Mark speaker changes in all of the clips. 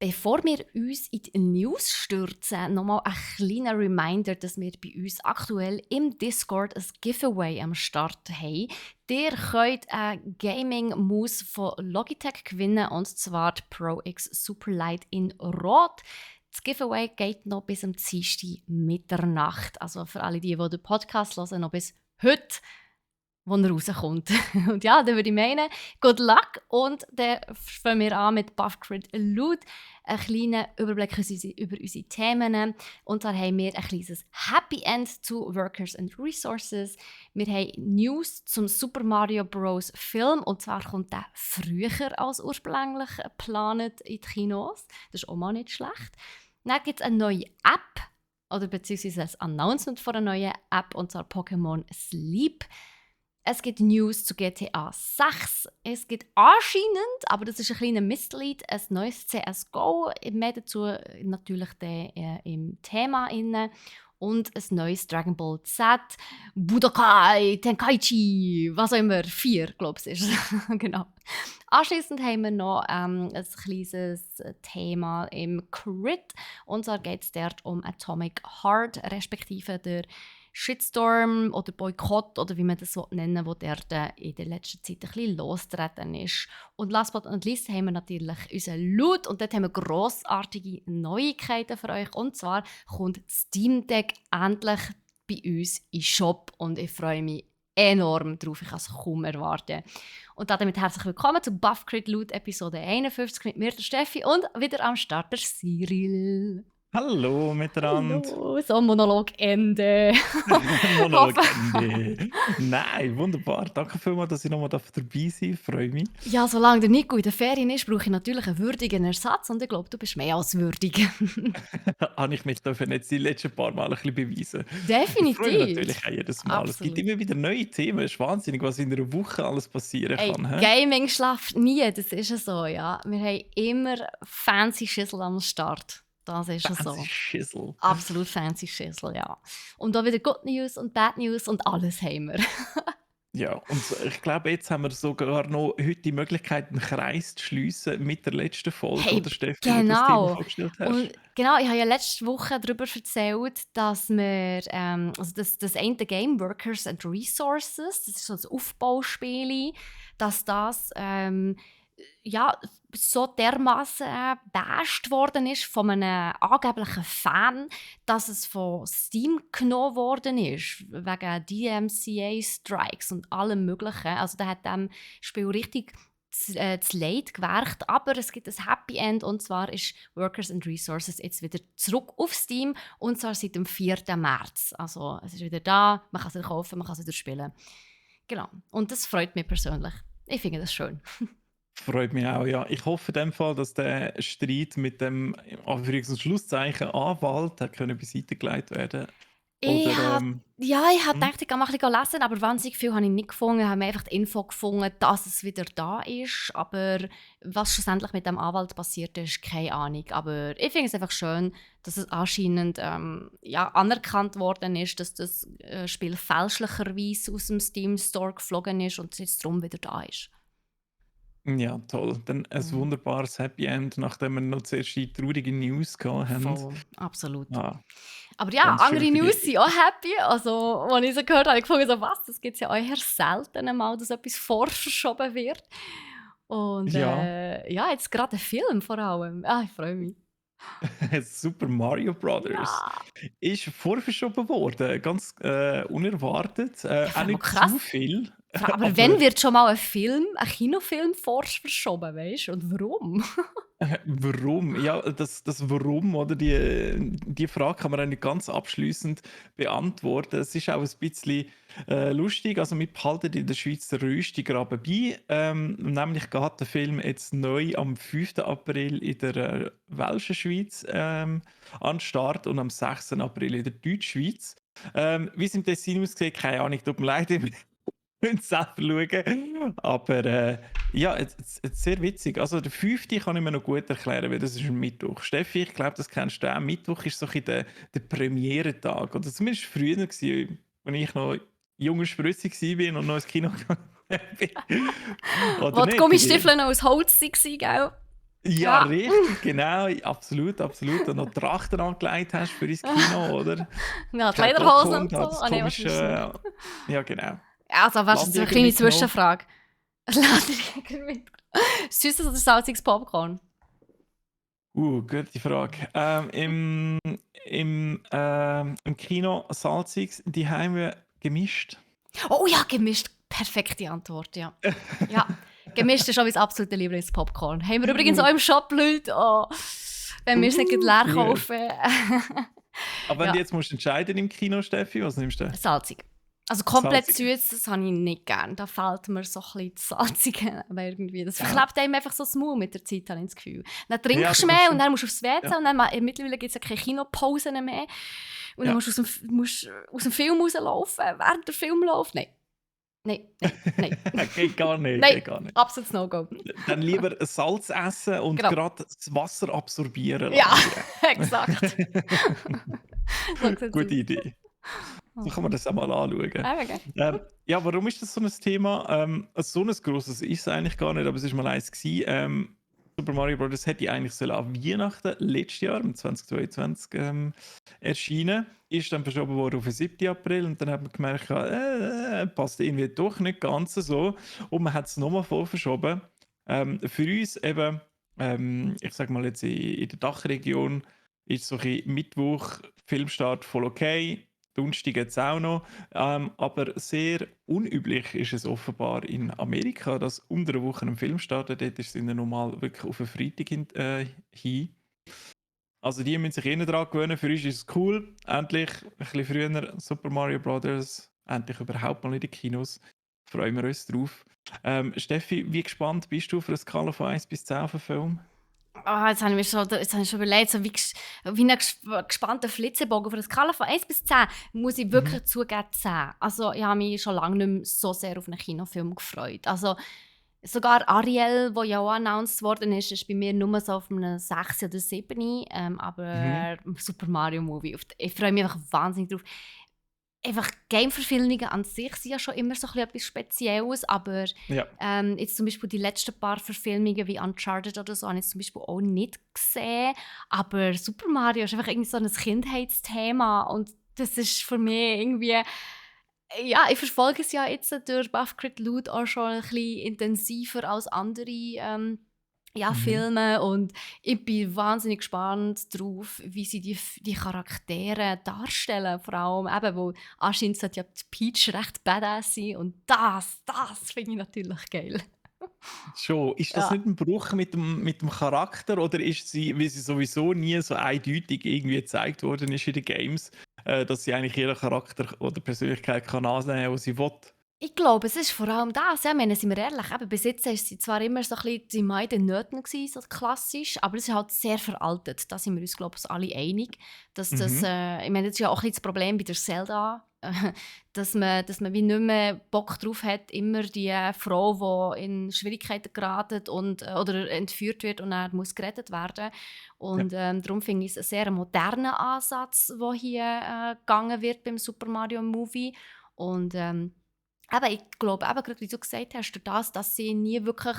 Speaker 1: Bevor wir uns in die News stürzen, nochmal ein kleiner Reminder, dass wir bei uns aktuell im Discord ein Giveaway am Start haben. Ihr könnt eine Gaming-Maus von Logitech gewinnen, und zwar die Pro X Superlight in Rot. Das Giveaway geht noch bis am Dienstag Mitternacht. Also für alle, die den Podcast hören, noch bis heute, wo er rauskommt. Und ja, dann würde ich meinen, good luck. Und dann fangen wir an mit Buffcrit Loot. Einen kleinen Überblick über unsere Themen. Und zwar haben wir ein kleines Happy End zu Workers and Resources. Wir haben News zum Super Mario Bros. Film. Und zwar kommt der früher als ursprünglich geplant in die Kinos. Das ist auch mal nicht schlecht. Dann gibt es eine neue App, oder beziehungsweise ein Announcement von einer neuen App, und zwar Pokémon Sleep. Es gibt News zu GTA 6. Es gibt anscheinend, aber das ist ein kleiner Mislead, ein neues CSGO. Mehr dazu natürlich im Thema inne. Und ein neues Dragon Ball Z, Budokai Tenkaichi, was auch immer, 4, glaube ich, ist es. Genau. Anschliessend haben wir noch ein kleines Thema im Crit. Und zwar geht es dort um Atomic Heart, respektive der Shitstorm oder Boykott oder wie man das so nennen will, der in der letzten Zeit ein bisschen losgetreten ist. Und last but not least haben wir natürlich unseren Loot und dort haben wir grossartige Neuigkeiten für euch. Und zwar kommt Steam Deck endlich bei uns in den Shop und ich freue mich enorm drauf, ich kann es kaum erwarten. Und damit herzlich willkommen zu Buffcrit Loot Episode 51 mit mir, der Steffi, und wieder am Start der Cyril.
Speaker 2: Hallo miteinander.
Speaker 1: Hallo, so Monologende.
Speaker 2: Monologende. Nein, wunderbar. Danke vielmals, dass ich nochmal dabei sein darf. Freue mich.
Speaker 1: Ja, solange der Nico in der Ferien ist, brauche ich natürlich einen würdigen Ersatz und ich glaube, du bist mehr als würdig.
Speaker 2: Habe ich mich dürfen jetzt die letzten paar Mal ein bisschen beweisen. Ich freue mich
Speaker 1: Definitiv.
Speaker 2: natürlich auch jedes Mal. Es gibt
Speaker 1: Absolut.
Speaker 2: immer wieder neue Themen. Es ist wahnsinnig, was in einer Woche alles passieren
Speaker 1: Ey,
Speaker 2: kann. Hä?
Speaker 1: Gaming schlaft nie, das ist ja so, ja. Wir haben immer fancy Schüssel am Start. Das ist ja so.
Speaker 2: Fancy Schissel.
Speaker 1: Absolut fancy Schüssel, ja. Und da wieder Good News und Bad News und alles haben wir.
Speaker 2: Ja, und ich glaube, jetzt haben wir sogar noch heute die Möglichkeit, einen Kreis zu schliessen mit der letzten Folge,
Speaker 1: Hey,
Speaker 2: oder Steffi, wo du das Thema
Speaker 1: genau.
Speaker 2: vorgestellt hast.
Speaker 1: Und genau, ich habe ja letzte Woche darüber erzählt, dass wir also das eine Game Workers and Resources, das ist so ein Aufbauspiel, dass das ja, so dermaßen basht worden ist von einem angeblichen Fan, dass es von Steam genommen worden ist, wegen DMCA-Strikes und allem Möglichen. Also da hat dem Spiel richtig das Leid gewerkt, aber es gibt ein Happy End, und zwar ist Workers and Resources jetzt wieder zurück auf Steam, und zwar seit dem 4. März. Also es ist wieder da, man kann es wieder kaufen, man kann es wieder spielen. Genau, und das freut mich persönlich. Ich finde das schön.
Speaker 2: Freut mich auch, ja. Ich hoffe in dem Fall, dass der Streit mit dem Anführungs- und Schlusszeichen Anwalt hat können beiseite gelegt werden.
Speaker 1: Ich
Speaker 2: Oder
Speaker 1: habe ich hab
Speaker 2: hm?
Speaker 1: gedacht, ich gehe mal ein bisschen lesen, aber wahnsinnig viel habe ich nicht gefunden. Ich habe einfach die Info gefunden, dass es wieder da ist. Aber was schlussendlich mit dem Anwalt passiert ist, keine Ahnung. Aber ich finde es einfach schön, dass es anscheinend ja, anerkannt worden ist, dass das Spiel fälschlicherweise aus dem Steam Store geflogen ist und es jetzt darum wieder da ist.
Speaker 2: Ja, toll. Dann ein
Speaker 1: Mhm.
Speaker 2: wunderbares Happy End, nachdem wir noch zuerst die traurigen News gehabt haben.
Speaker 1: Voll, absolut.
Speaker 2: Ah,
Speaker 1: Aber ja,
Speaker 2: ganz schön
Speaker 1: andere
Speaker 2: für
Speaker 1: News
Speaker 2: dich.
Speaker 1: sind auch happy. Also, als ich so gehört habe, habe ich gefunden, so, was, das gibt es ja eher selten mal, dass etwas vorverschoben wird. Und
Speaker 2: Ja,
Speaker 1: ja, jetzt gerade ein Film vor allem. Ah, ich freue mich.
Speaker 2: Super Mario Brothers
Speaker 1: Ja,
Speaker 2: ist vorverschoben worden, ganz unerwartet.
Speaker 1: ja,
Speaker 2: Auch
Speaker 1: vor allem
Speaker 2: nicht zu
Speaker 1: krass.
Speaker 2: viel,
Speaker 1: Aber
Speaker 2: aber
Speaker 1: wenn wird schon mal ein Kinofilm verschoben, weißt du? Und warum?
Speaker 2: Warum? Ja, das Warum, oder die Frage kann man auch nicht ganz abschließend beantworten. Es ist auch ein bisschen lustig. Also, wir behalten in der Schweiz den Röstigraben bei. Nämlich geht der Film jetzt neu am 5. April in der Welschen Schweiz an den Start und am 6. April in der Deutschschweiz. Wie es im Tessin aussieht, keine Ahnung, tut mir leid, müssen selber schauen. Aber ja, jetzt sehr witzig. Also der 5. kann ich mir noch gut erklären, weil das ist ein Mittwoch. Steffi, ich glaube, das kennst du auch. Mittwoch ist so ein bisschen der Premierentag. Oder zumindest früher, gewesen, als ich noch junger Sprössi war und noch ins Kino gegangen bin. Oder
Speaker 1: Wo die
Speaker 2: nicht? Bei dir?
Speaker 1: Gummistiefel noch aus Holz waren, gell?
Speaker 2: Ja,
Speaker 1: Ja,
Speaker 2: richtig, genau, absolut, absolut. Und noch Trachten angelegt hast für ins Kino, oder?
Speaker 1: ja, die
Speaker 2: Kein
Speaker 1: Lederhosen
Speaker 2: Popcorn,
Speaker 1: und
Speaker 2: da
Speaker 1: so.
Speaker 2: das
Speaker 1: Ah nein, was ist denn?
Speaker 2: komische, ja genau,
Speaker 1: Also, was ist so eine
Speaker 2: Landjäger
Speaker 1: kleine
Speaker 2: mitgenommen.
Speaker 1: Zwischenfrage? Landjäger mit süßes oder salziges Popcorn?
Speaker 2: Gute Frage. Im Kino salzig, die haben wir gemischt.
Speaker 1: Oh ja, gemischt. Perfekte Antwort, ja. Ja, gemischt ist schon mein absolutes Lieblingspopcorn. Haben wir übrigens auch im Shop, Leute. Oh, wenn wir es nicht leer
Speaker 2: Gut.
Speaker 1: kaufen.
Speaker 2: Aber wenn du
Speaker 1: Ja,
Speaker 2: jetzt musst entscheiden im Kino, Steffi, was nimmst du?
Speaker 1: salzig. Also komplett
Speaker 2: Salzig.
Speaker 1: süß, das habe ich nicht gern. Da fehlt mir so ein bisschen das Salzige. Aber irgendwie, das
Speaker 2: Ja,
Speaker 1: verklebt einem einfach so das Maul mit der Zeit, habe ich das Gefühl. Dann
Speaker 2: ja,
Speaker 1: trinkst
Speaker 2: da
Speaker 1: du
Speaker 2: kommst
Speaker 1: mehr und
Speaker 2: du.
Speaker 1: dann musst du aufs WC
Speaker 2: Ja,
Speaker 1: und dann mittlerweile gibt es ja keine Kinopausen mehr. Und dann
Speaker 2: ja.
Speaker 1: musst aus dem Film rauslaufen, während der Film läuft. Nein, nein, nein, nein.
Speaker 2: Geht gar nicht,
Speaker 1: Nein,
Speaker 2: geht gar nicht.
Speaker 1: absolutes No-Go.
Speaker 2: Dann lieber Salz essen und
Speaker 1: Genau.
Speaker 2: gerade das Wasser absorbieren
Speaker 1: Ja,
Speaker 2: lassen direkt.
Speaker 1: exakt. So sieht's
Speaker 2: Gute
Speaker 1: aus.
Speaker 2: Idee. So
Speaker 1: Oh.
Speaker 2: kann man das auch mal anschauen.
Speaker 1: Okay.
Speaker 2: Ja, warum ist das so ein Thema? So ein grosses ist es eigentlich gar nicht, aber es ist mal eins gewesen. Super Mario Bros. Hätte eigentlich sollen an Weihnachten letztes Jahr, im 2022, erscheinen. Ist dann verschoben worden auf den 7. April und dann hat man gemerkt, passt irgendwie doch nicht ganz so. Und man hat es nochmal voll verschoben. Für uns eben, ich sage mal jetzt in der Dachregion, ist so ein bisschen Mittwoch Filmstart voll okay. Donnerstag jetzt auch noch. Aber sehr unüblich ist es offenbar in Amerika, dass unter der Woche ein Film startet. Dort ist es ihnen normal wirklich auf einen Freitag hin. Also die müssen sich eh nicht daran gewöhnen. Für uns ist es cool. Endlich ein bisschen früher Super Mario Bros. Endlich überhaupt mal in den Kinos. Freuen wir uns drauf. Steffi, wie gespannt bist du für eine Skala von 1 bis 10 auf den Film?
Speaker 1: Jetzt habe ich schon überlegt, so wie ein gespannter Flitzebogen. Auf einer Skala von 1 bis 10 muss ich
Speaker 2: Mhm.
Speaker 1: wirklich zugeben 10. Also ich habe mich schon lange nicht mehr so sehr auf einen Kinofilm gefreut. Also sogar Ariel, wo ja auch announced worden ist bei mir nur so auf einem 6 oder 7.
Speaker 2: Mhm.
Speaker 1: Aber Super Mario Movie, ich freue mich einfach wahnsinnig drauf. Einfach Game-Verfilmungen an sich sind ja schon immer so etwas Spezielles, aber
Speaker 2: Ja.
Speaker 1: jetzt zum Beispiel die letzten paar Verfilmungen wie Uncharted oder so habe ich zum Beispiel auch nicht gesehen, aber Super Mario ist einfach irgendwie so ein Kindheitsthema und das ist für mich irgendwie, ja, ich verfolge es ja jetzt durch Buff Crit Loot auch schon ein bisschen intensiver als andere ja,
Speaker 2: Mhm.
Speaker 1: Filme und ich bin wahnsinnig gespannt darauf, wie sie die Charaktere darstellen, vor allem eben, wo anscheinend sollte ja die Peach recht badass sein und das finde ich natürlich geil.
Speaker 2: Schon. Ist das
Speaker 1: Ja.
Speaker 2: nicht ein Bruch mit dem Charakter oder ist sie, wie sie sowieso nie so eindeutig irgendwie gezeigt worden ist in den Games, dass sie eigentlich ihren Charakter oder Persönlichkeit kann annehmen, was sie will?
Speaker 1: Ich glaube, es ist vor allem das. Ja, ich meine, sind wir ehrlich, eben, bis jetzt war sie zwar immer so ein bisschen die Maiden Nöten gewesen, so klassisch, aber es ist halt sehr veraltet. Da sind wir uns, glaube ich, alle einig. Dass das,
Speaker 2: Mhm.
Speaker 1: ich meine, das ist ja auch ein bisschen das Problem bei der Zelda, dass man wie nicht mehr Bock drauf hat, immer die Frau, die in Schwierigkeiten geratet und, oder entführt wird und dann muss gerettet werden.
Speaker 2: Ja.
Speaker 1: Und darum finde ich es einen sehr modernen Ansatz, der hier gegangen wird beim Super Mario Movie. Und aber ich glaube, eben, gerade wie du gesagt hast, durch das, dass sie nie wirklich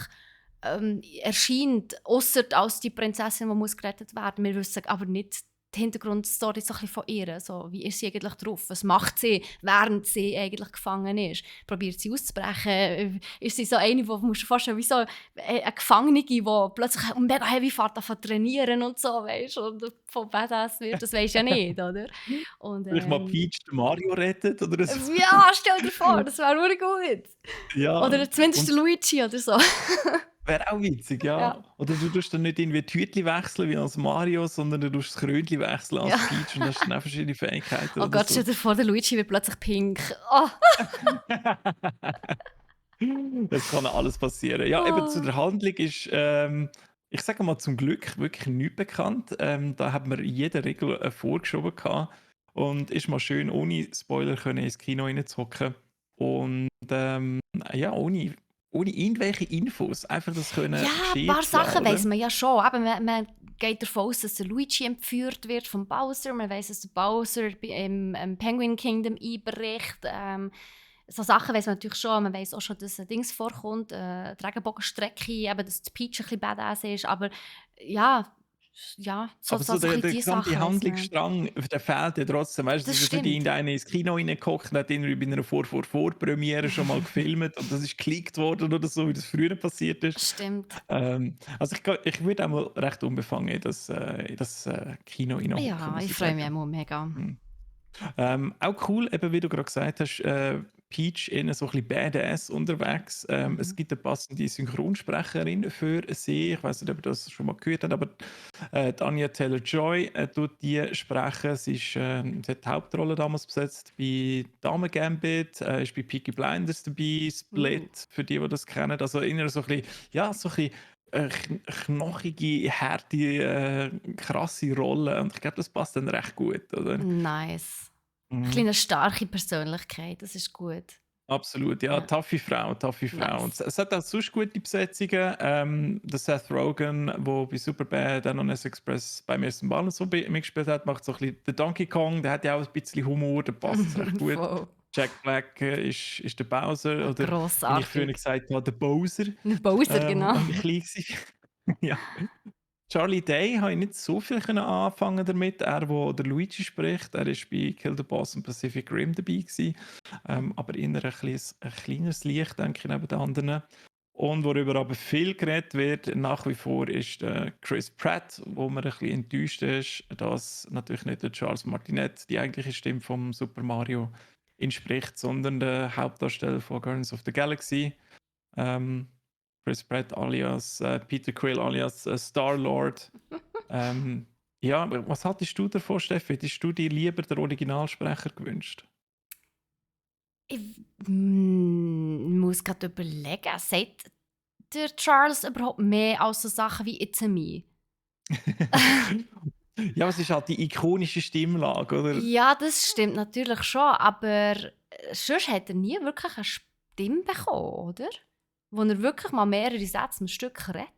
Speaker 1: erscheint, ausser als die Prinzessin, die muss gerettet werden. Wir wissen aber nicht die Hintergrundstory so ein bisschen von ihr. So, wie ist sie eigentlich drauf? Was macht sie, während sie eigentlich gefangen ist? Probiert sie auszubrechen? Ist sie so eine, die, musst du dir vorstellen, wie so eine Gefangene, die plötzlich mega heavy fährt, davon trainieren und so, weißt du, und von Badass wird, das weisst du ja nicht, oder? Und
Speaker 2: Vielleicht mal Peach den Mario rettet oder so.
Speaker 1: ja, stell dir vor, das wäre nur gut.
Speaker 2: Ja,
Speaker 1: Oder zumindest
Speaker 2: und
Speaker 1: der Luigi oder so.
Speaker 2: wäre auch witzig,
Speaker 1: Ja.
Speaker 2: ja. Oder du tust dann nicht irgendwie die Hütchen wechseln wie als Mario, sondern du tust das Krönchen wechseln
Speaker 1: Ja.
Speaker 2: als Peach und hast dann auch verschiedene Fähigkeiten
Speaker 1: Oh
Speaker 2: oder
Speaker 1: Gott,
Speaker 2: so.
Speaker 1: stell dir vor, der Luigi wird plötzlich pink. Oh.
Speaker 2: Es kann alles passieren. Ja, eben zu
Speaker 1: Oh.
Speaker 2: der Handlung ist, ich sage mal, zum Glück wirklich nichts bekannt. Da hat man in jeder Regel vorgeschoben gehabt und ist mal schön ohne Spoiler können ins Kino reinzocken und ja, ohne irgendwelche Infos, einfach das
Speaker 1: Ja,
Speaker 2: können
Speaker 1: ein
Speaker 2: geschehen
Speaker 1: paar
Speaker 2: zu lassen,
Speaker 1: Sachen
Speaker 2: oder?
Speaker 1: weiss man ja schon. Eben, man geht davon aus, dass der Luigi entführt wird vom Bowser. Man weiss, dass der Bowser im Penguin Kingdom einbricht. so Sachen weiss man natürlich schon. Man weiss auch schon, dass ein Dings vorkommt, die Regenbogenstrecke, eben, dass die Peach ein bisschen badass ist. Aber ja, ja,
Speaker 2: Aber so
Speaker 1: so ein
Speaker 2: der,
Speaker 1: bisschen
Speaker 2: der
Speaker 1: die
Speaker 2: gesamte
Speaker 1: Sachen weiss man.
Speaker 2: Handlungsstrang, der fehlt ja trotzdem. Weißt du,
Speaker 1: Das
Speaker 2: es ist jetzt nicht
Speaker 1: stimmt.
Speaker 2: irgendeiner ins Kino reingehockt und hat irgendwie bei einer Vorpremiere schon mal gefilmt und das ist geleakt worden oder so, wie das früher passiert ist.
Speaker 1: Stimmt.
Speaker 2: Also ich würde auch mal recht unbefangen in das Kino reinhocken,
Speaker 1: Ja,
Speaker 2: muss
Speaker 1: ich
Speaker 2: ich
Speaker 1: freue mich
Speaker 2: sagen.
Speaker 1: auch mega.
Speaker 2: Mhm. Auch cool, eben wie du gerade gesagt hast, Peach innen so ein bisschen badass unterwegs. Es
Speaker 1: Mhm.
Speaker 2: gibt eine passende Synchronsprecherin für sie. Ich weiß nicht, ob ihr das schon mal gehört habt, aber die Anya Taylor-Joy tut die sprechen. Sie hat die Hauptrolle damals besetzt bei Dame Gambit, ist bei Peaky Blinders dabei,
Speaker 1: Uh.
Speaker 2: Split, für die das kennen. Also eher so ein bisschen, ja, so ein bisschen knochige, harte, krasse Rolle. Und ich glaube, das passt dann recht gut, oder?
Speaker 1: Nice. Ein
Speaker 2: Mhm.
Speaker 1: bisschen eine starke Persönlichkeit, das ist gut.
Speaker 2: Absolut, ja,
Speaker 1: Ja,
Speaker 2: taffe Frau, taffe Frau. Und
Speaker 1: nice.
Speaker 2: es hat auch sonst gute Besetzungen. Der Seth Rogen, der bei Superbad, dann noch Express beim ersten Mal und so mitgespielt hat, macht so ein bisschen den Donkey Kong. Der hat ja auch ein bisschen Humor, der passt recht gut.
Speaker 1: Voll.
Speaker 2: Jack Black ist der Bowser oder wie ich früher
Speaker 1: Grossartig.
Speaker 2: gesagt habe, der Bowser,
Speaker 1: Ein Bowser, genau.
Speaker 2: als ich klein war. Ja. Charlie Day habe ich nicht so viel können anfangen damit. Er, wo der Luigi spricht, er ist bei Kill the Boss und Pacific Rim dabei gewesen. Aber eher ein kleineres Licht, denke ich, neben den anderen. Und worüber aber viel geredet wird, nach wie vor, ist der Chris Pratt, wo man ein bisschen enttäuscht ist, dass natürlich nicht der Charles Martinet die eigentliche Stimme vom Super Mario entspricht, sondern der Hauptdarsteller von Guardians of the Galaxy. Ähm, Chris Pratt alias Peter Quill alias Star-Lord. Ähm, ja, aber was hattest du davon, Steffi? Hättest du dir lieber den Originalsprecher gewünscht?
Speaker 1: Ich muss gerade überlegen, sagt der Charles überhaupt mehr als so Sachen wie «It's a me»?
Speaker 2: Ja, es ist halt die ikonische Stimmlage, oder?
Speaker 1: Ja, das stimmt natürlich schon, aber sonst hat er nie wirklich eine Stimme bekommen, oder? Wo er wirklich mal mehrere Sätze am Stück redet.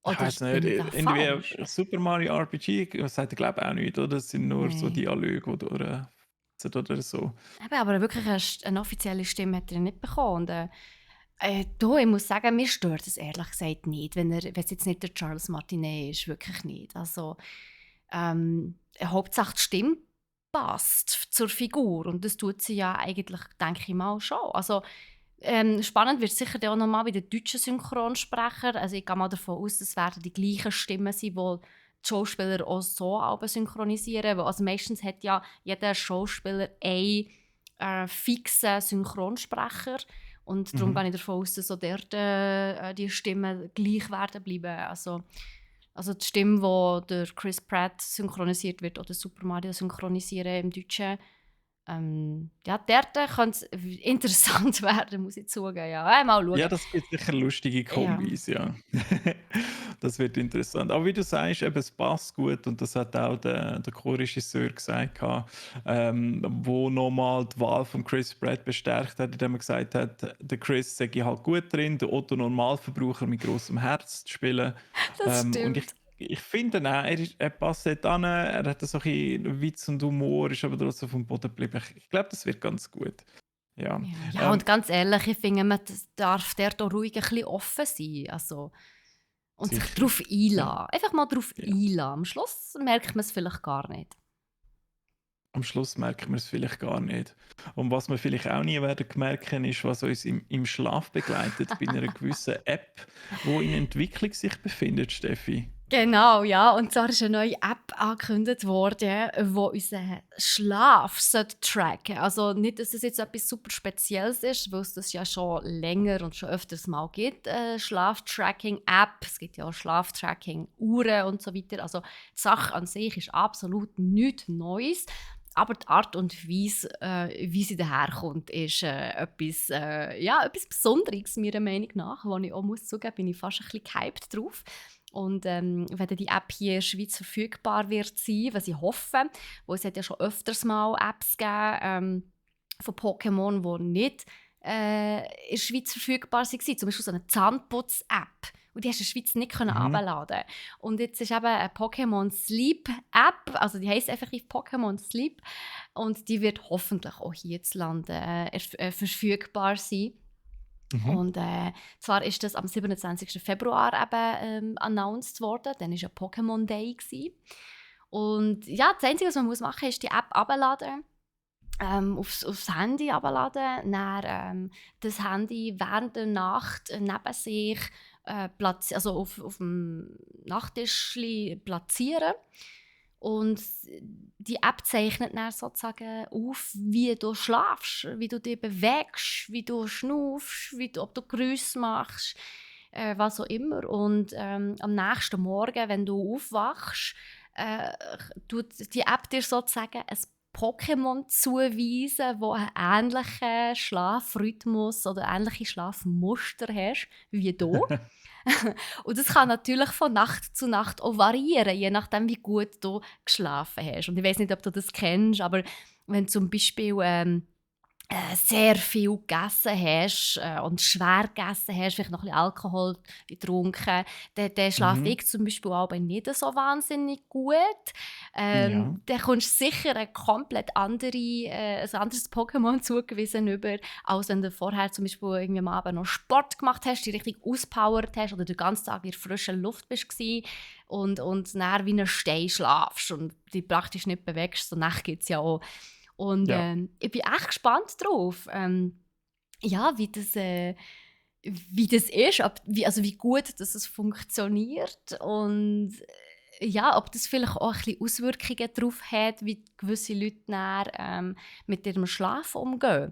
Speaker 2: Ich
Speaker 1: Oder
Speaker 2: weiß nicht,
Speaker 1: bin ich da falsch?
Speaker 2: irgendwie Super Mario RPG, das sagt er glaube ich auch nicht, oder? Das sind nur so
Speaker 1: Nein.
Speaker 2: Dialoge oder so.
Speaker 1: Eben, aber wirklich eine offizielle Stimme hat er nicht bekommen. Und, du, ich muss sagen, mir stört es ehrlich gesagt nicht, wenn es jetzt nicht der Charles Martinet ist, wirklich nicht. Also, Hauptsache die Stimme passt zur Figur und das tut sie ja eigentlich, denke ich mal, schon. Also, spannend wird sicher dann auch noch mal bei den deutschen Synchronsprechern. Also ich gehe mal davon aus, es werden die gleichen Stimmen sein, die die Schauspieler auch so aber synchronisieren. Also meistens hat ja jeder Schauspieler einen fixen Synchronsprecher und darum
Speaker 2: Mhm.
Speaker 1: gehe ich davon aus, dass auch dort die Stimmen gleich werden bleiben. Also die Stimme, die der Chris Pratt synchronisiert wird oder Super Mario synchronisieren im Deutschen, ja, dort könnte es interessant werden, muss ich zugeben. Ja, mal
Speaker 2: Ja,
Speaker 1: schauen.
Speaker 2: das gibt sicher lustige
Speaker 1: Ja.
Speaker 2: Kombis, ja. Das wird interessant. Aber wie du sagst, eben, es passt gut und das hat auch der Co-Regisseur gesagt, wo nochmal die Wahl von Chris Pratt bestärkt hat, indem er gesagt hat, der Chris sei halt gut drin, der Otto Normalverbraucher mit großem Herz zu spielen.
Speaker 1: Das
Speaker 2: Und
Speaker 1: stimmt.
Speaker 2: ich finde auch, er passt dort an, er hat so ein bisschen Witz und Humor, ist aber trotzdem vom Boden geblieben. Ich glaube, das wird ganz gut. Ja.
Speaker 1: Ja, ja,
Speaker 2: Ähm,
Speaker 1: und ganz ehrlich, ich finde, darf dort auch ruhig ein bisschen offen sein. Also, und sich
Speaker 2: Sicher.
Speaker 1: darauf
Speaker 2: Ja,
Speaker 1: einlassen. Einfach mal darauf
Speaker 2: ja.
Speaker 1: einlassen. Am Schluss merkt man es vielleicht gar nicht.
Speaker 2: Am Schluss merken wir es vielleicht gar nicht. Und was wir vielleicht auch nie werden merken, ist, was uns im Schlaf begleitet, bei einer gewissen App, wo in Entwicklung sich befindet, Steffi.
Speaker 1: Genau, ja. Und zwar ist eine neue App angekündigt worden, die unseren Schlaf tracken sollte. Also nicht, dass es jetzt etwas super Spezielles ist, weil es das ja schon länger und schon öfters mal gibt. Schlaftracking-App, es gibt ja auch Schlaftracking-Uhren und so weiter. Also die Sache an sich ist absolut nichts Neues. Aber die Art und Weise, wie sie daherkommt, ist etwas Besonderes, meiner Meinung nach. Wo ich auch muss zugeben, bin ich fast ein bisschen gehypt drauf. Und wenn die App hier in der Schweiz verfügbar wird sein, was ich hoffe, wo es hat ja schon öfters mal Apps gegeben von Pokémon, die nicht in der Schweiz verfügbar waren. Zum Beispiel so eine Zahnputz-App. Und die hast du in der Schweiz nicht
Speaker 2: Mhm.
Speaker 1: herunterladen. Und jetzt ist eben eine Pokémon Sleep App, also die heisst effektiv Pokémon Sleep. Und die wird hoffentlich auch hierzulande verfügbar sein.
Speaker 2: Mhm.
Speaker 1: Und zwar ist das am 27. Februar eben announced worden. Dann war ja Pokémon Day. Gewesen. Und ja, das Einzige, was man machen muss, ist die App herunterladen, aufs Handy herunterladen, dann das Handy während der Nacht neben sich also auf dem Nachttischli platzieren. Und die App zeichnet dann sozusagen auf, wie du schlafst, wie du dich bewegst, wie du schnaufst, ob du Geräusche machst, was auch immer. Und am nächsten Morgen, wenn du aufwachst, äh, tut die App dir sozusagen ein Pokémon zuweisen, wo einen ähnlichen Schlafrhythmus oder ähnliche Schlafmuster hast wie du. Und das kann natürlich von Nacht zu Nacht auch variieren, je nachdem, wie gut du geschlafen hast. Und ich weiß nicht, ob du das kennst, aber wenn zum Beispiel sehr viel gegessen hast und schwer gegessen hast, vielleicht noch ein bisschen Alkohol getrunken, dann schlafe
Speaker 2: Mhm.
Speaker 1: ich zum Beispiel aber nicht so wahnsinnig gut.
Speaker 2: Ja.
Speaker 1: Dann kommst du sicher ein anderes Pokémon zugewiesen über, als wenn du vorher zum Beispiel irgendwie am Abend noch Sport gemacht hast, dich richtig auspowert hast oder den ganzen Tag in der frischen Luft bist und dann wie ein Stein schlafst und dich praktisch nicht bewegst. So Nacht gibt es ja auch. Und
Speaker 2: Ja.
Speaker 1: ich bin echt gespannt drauf, ja, wie das ist, also wie gut dass es funktioniert und ja, ob das vielleicht auch ein bisschen Auswirkungen darauf hat, wie gewisse Leute dann, mit ihrem Schlaf umgehen.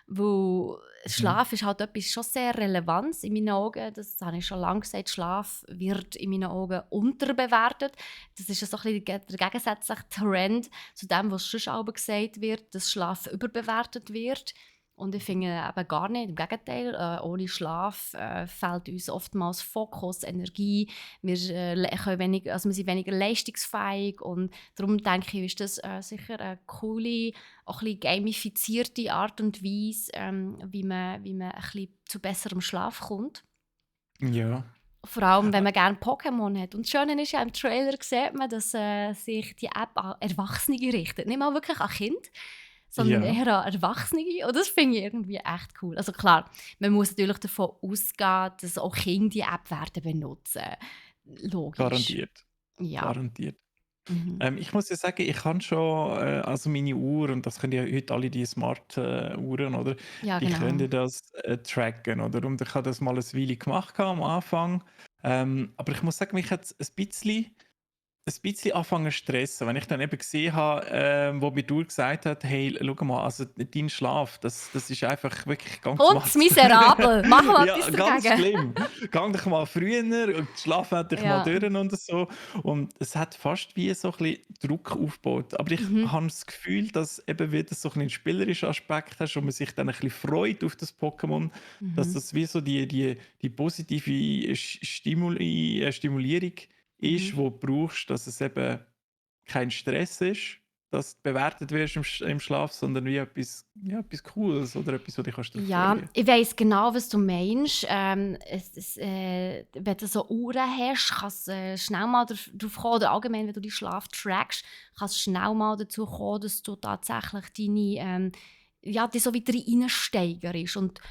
Speaker 1: Weil
Speaker 2: Mhm.
Speaker 1: Schlaf ist halt etwas schon sehr Relevantes in meinen Augen. Das habe ich schon lange gesagt. Schlaf wird in meinen Augen unterbewertet. Das ist ja so ein bisschen der gegensätzliche Trend zu dem, was sonst auch gesagt wird, dass Schlaf überbewertet wird. Und ich finde eben gar nicht, im Gegenteil, ohne Schlaf fehlt uns oftmals Fokus, Energie, wir sind weniger leistungsfähig und darum denke ich, ist das sicher eine coole, auch ein bisschen gamifizierte Art und Weise, wie man ein bisschen zu besserem Schlaf kommt.
Speaker 2: Ja.
Speaker 1: Vor allem, wenn man gerne Pokémon hat. Und das Schöne ist ja, im Trailer sieht man, dass sich die App an Erwachsene richtet. Nicht mal wirklich an Kinder, sondern
Speaker 2: Ja.
Speaker 1: eher an Erwachsene. Und das finde ich irgendwie echt cool. Also klar, man muss natürlich davon ausgehen, dass auch Kinder die App werden benutzen. Logisch.
Speaker 2: Garantiert.
Speaker 1: Ja.
Speaker 2: Garantiert.
Speaker 1: Mhm.
Speaker 2: Ich muss ja sagen, ich habe schon, also meine Uhr, und das können ja heute alle die Smart Uhren, oder?
Speaker 1: Ja,
Speaker 2: Die können
Speaker 1: genau.
Speaker 2: ja das tracken, oder? Und ich habe das mal ein Weile gemacht am Anfang. Aber ich muss sagen, mich hat es ein bisschen angefangen zu stressen, wenn ich dann eben gesehen habe, wo mir die Uhr gesagt hat: «Hey, schau mal, also dein Schlaf, das ist einfach wirklich ganz
Speaker 1: Hund's
Speaker 2: mat.»
Speaker 1: miserabel. Machen wir
Speaker 2: Ja,
Speaker 1: etwas
Speaker 2: ganz
Speaker 1: dagegen.
Speaker 2: schlimm. Gang doch mal früher und schlaf endlich mal
Speaker 1: Ja.
Speaker 2: durch und so. Und es hat fast wie so ein bisschen Druck aufgebaut. Aber ich
Speaker 1: Mhm.
Speaker 2: habe das Gefühl, dass eben wieder so ein bisschen 'n spielerischen Aspekt hast und man sich dann ein bisschen freut auf das Pokémon, dass
Speaker 1: Mhm.
Speaker 2: das wie so die positive Stimulierung ist,
Speaker 1: Mhm.
Speaker 2: die du brauchst, dass es eben kein Stress ist, dass du bewertet wirst im Schlaf, sondern wie etwas, ja, etwas Cooles oder etwas, wo dich kannst darauf
Speaker 1: Ja,
Speaker 2: freuen.
Speaker 1: ich weiss genau, was du meinst. Wenn du so Uhren hast, kannst du schnell mal darauf kommen, oder allgemein, wenn du deinen Schlaf trackst, kannst du schnell mal dazu kommen, dass du tatsächlich ja, dich so wieder reinsteigerst. Und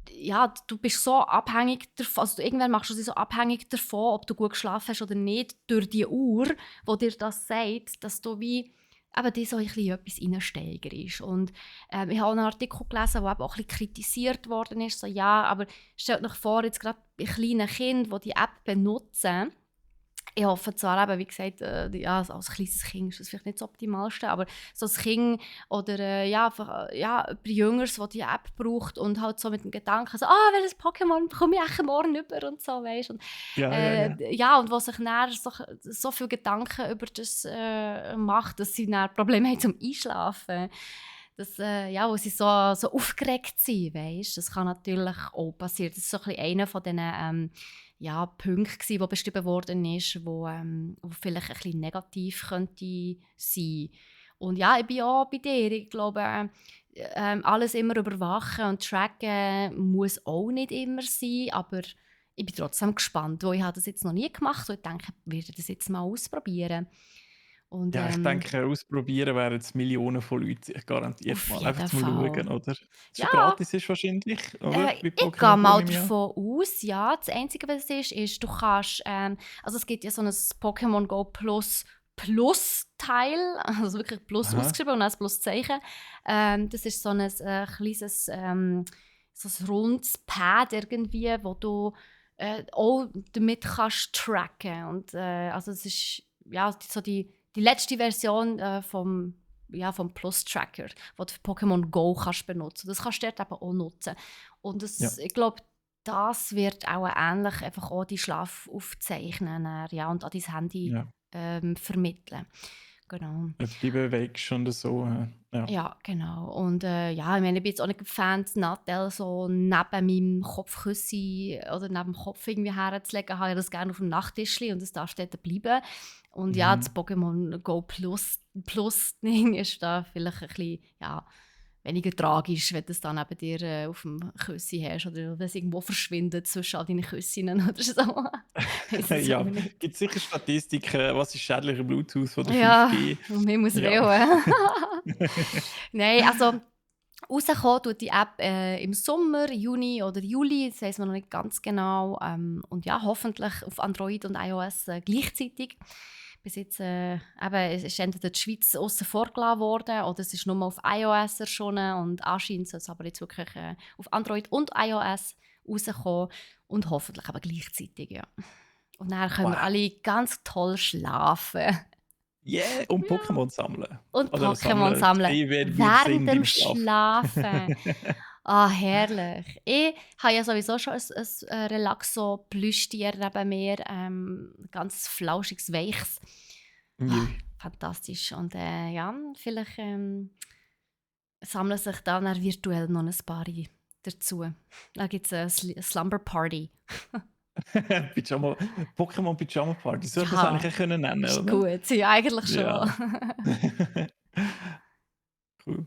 Speaker 1: ja, du bist so abhängig davon, also irgendwann machst du dich so abhängig davon, ob du gut geschlafen hast oder nicht, durch die Uhr, die dir das sagt, dass du wie eben dich so ein bisschen in etwas reinsteigerst. Und ich habe einen Artikel gelesen, der eben auch ein bisschen kritisiert worden ist. So, ja, aber stellt euch vor, jetzt gerade bei kleinen Kindern, die die App benutzen. Ich hoffe zwar eben, wie gesagt, ja, als kleines Kind ist das vielleicht nicht das Optimalste, aber so ein Kind oder ja, einfach, ja, jemand Jüngeres, der die App braucht und halt so mit dem Gedanken so, welches Pokémon bekomme ich echt morgen über und so, weißt und
Speaker 2: Ja, ja, ja.
Speaker 1: ja, und was sich dann so viele Gedanken über das macht, dass sie dann Probleme haben zum Einschlafen. Das, ja, wo sie so aufgeregt sind, weißt? Das kann natürlich auch passieren. Das ist so ein bisschen einer von diesen ja, Punkte, die beschrieben worden ist, wo vielleicht ein bisschen negativ könnte sein. Und ja, ich bin auch bei dir. Ich glaube, alles immer überwachen und tracken muss auch nicht immer sein, aber ich bin trotzdem gespannt, weil ich habe das jetzt noch nie gemacht und ich denke, ich werde das jetzt mal ausprobieren. Und
Speaker 2: Ja, ich denke, ausprobieren werden es Millionen von Leuten sich garantiert
Speaker 1: auf
Speaker 2: mal. Einfach
Speaker 1: jeden
Speaker 2: zum
Speaker 1: Fall.
Speaker 2: Schauen, oder?
Speaker 1: Ja,
Speaker 2: So gratis ist wahrscheinlich, oder? Bei
Speaker 1: ich gehe
Speaker 2: Pokémon Go
Speaker 1: mal
Speaker 2: nehme ich an.
Speaker 1: davon aus, ja. Das Einzige, was es ist, du kannst, also es gibt ja so ein Pokémon Go Plus Teil, also wirklich Plus
Speaker 2: Aha.
Speaker 1: ausgeschrieben und dann das Pluszeichen. Das ist so ein kleines, so ein rundes Pad irgendwie, wo du auch damit kannst tracken. Und also es ist ja so die letzte Version vom Plus-Tracker, den du für Pokémon Go kannst benutzen. Das kannst du dort eben auch nutzen. Und
Speaker 2: Ja,
Speaker 1: ich glaube, das wird auch ähnlich einfach auch die Schlaf aufzeichnen ja, und an dein Handy
Speaker 2: ja.
Speaker 1: vermitteln. Genau.
Speaker 2: Ob die bewegst und so. Ja.
Speaker 1: Ja, genau. Und ja, ich meine, ich bin jetzt auch nicht ein Fan, das Nattel so neben meinem Kopfkissen oder neben dem Kopf irgendwie herzulegen. Habe ich das gerne auf dem Nachttischli und das darf dort bleiben. Und ja, das
Speaker 2: Mhm.
Speaker 1: Pokémon Go Plus Ding ist da vielleicht ein bisschen, ja, weniger tragisch, wenn du es dann neben dir auf dem Küssi hast oder wenn es irgendwo verschwindet zwischen all deinen Küssinnen oder so. Weiss es auch
Speaker 2: Ja,
Speaker 1: nicht.
Speaker 2: gibt sicher Statistiken, was ist schädlicher Bluetooth oder
Speaker 1: Ja,
Speaker 2: 5G?
Speaker 1: um Himmels
Speaker 2: Ja.
Speaker 1: Willen. Nein, also rauskommen tut die App im Sommer, Juni oder Juli, das weiss man noch nicht ganz genau. Und ja, hoffentlich auf Android und iOS gleichzeitig. Bis jetzt eben, es ist entweder die Schweiz aussen vor gelassen worden oder es ist nur auf iOS erschienen und anscheinend soll es aber jetzt wirklich auf Android und iOS rauskommen und hoffentlich aber gleichzeitig, ja. Und dann können wir
Speaker 2: Wow.
Speaker 1: alle ganz toll schlafen.
Speaker 2: Yeah, und
Speaker 1: Ja.
Speaker 2: Pokémon sammeln.
Speaker 1: Und
Speaker 2: Oder
Speaker 1: Pokémon
Speaker 2: sammeln,
Speaker 1: sammeln
Speaker 2: sehen, wer wir
Speaker 1: während
Speaker 2: sind
Speaker 1: dem
Speaker 2: im Schlaf.
Speaker 1: Schlafen. Ah, herrlich. Ich habe ja sowieso schon ein Relaxo-Plüschtier neben mir. Ganz flauschiges, weiches.
Speaker 2: Jö.
Speaker 1: Ah, fantastisch. Und ja, vielleicht sammeln sich dann auch virtuell noch ein paar dazu. Da gibt es eine Slumber Party.
Speaker 2: Pyjama, Pokémon Pyjama Party, so hätte man es
Speaker 1: Ja,
Speaker 2: eigentlich auch können nennen,
Speaker 1: ist
Speaker 2: oder?
Speaker 1: gut. Ja, eigentlich schon.
Speaker 2: Ja. Cool.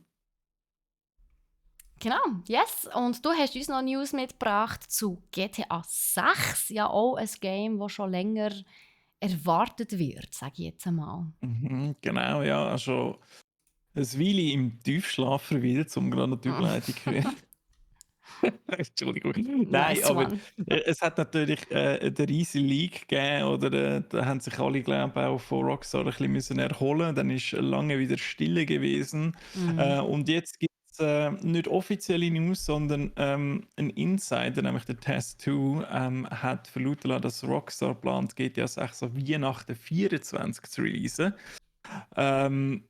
Speaker 1: Genau, yes. Und du hast uns noch News mitgebracht zu GTA 6. Ja, auch ein Game, das schon länger erwartet wird, sage ich jetzt einmal.
Speaker 2: Mhm, genau, ja. Also ein Weile im Tiefschlaf verweilt, um gerade noch die Überleitung zu kriegen. Entschuldigung. Nein,
Speaker 1: Nice
Speaker 2: aber
Speaker 1: one.
Speaker 2: es hat natürlich den riesen Leak gegeben, oder da haben sich alle, glaube ich, auch von Rockstar ein bisschen müssen erholen. Dann ist lange wieder Stille gewesen.
Speaker 1: Mhm.
Speaker 2: Und jetzt gibt es nicht offizielle News, sondern ein Insider, nämlich der Test2, hat verlauten lassen, dass Rockstar plant, GTA 6 an Weihnachten 24 zu releasen. Ähm,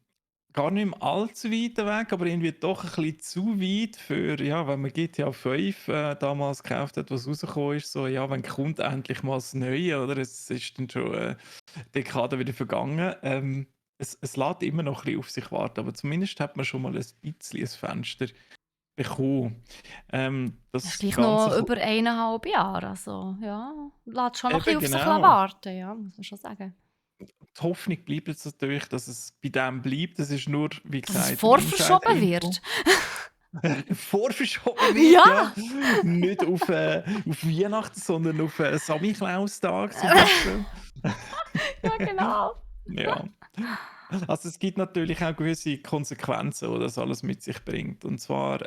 Speaker 2: Gar nicht mehr allzu weit weg, aber irgendwie doch ein bisschen zu weit für, ja, wenn man GTA 5 damals gekauft hat, was rausgekommen ist, so, ja, wenn kommt endlich mal das Neue, oder? Es ist dann schon Dekade wieder vergangen. Es lässt immer noch ein bisschen auf sich warten, aber zumindest hat man schon mal ein bisschen ein Fenster bekommen.
Speaker 1: Das ist
Speaker 2: Das
Speaker 1: gleich
Speaker 2: Ganze
Speaker 1: noch über 1,5 Jahre. Also, ja, lässt schon noch ein bisschen
Speaker 2: eben
Speaker 1: auf sich
Speaker 2: genau.
Speaker 1: warten, ja, muss man schon sagen.
Speaker 2: Die Hoffnung bleibt jetzt natürlich, dass es bei dem bleibt. Das ist nur, wie
Speaker 1: Dass es
Speaker 2: gesagt, eine
Speaker 1: vorverschoben
Speaker 2: Insider-Info.
Speaker 1: wird.
Speaker 2: Vorverschoben wird, ja.
Speaker 1: Ja!
Speaker 2: Nicht auf Weihnachten, sondern auf Samichlaustag zum Beispiel.
Speaker 1: Ja, genau.
Speaker 2: Ja. Also es gibt natürlich auch gewisse Konsequenzen, die das alles mit sich bringt. Und zwar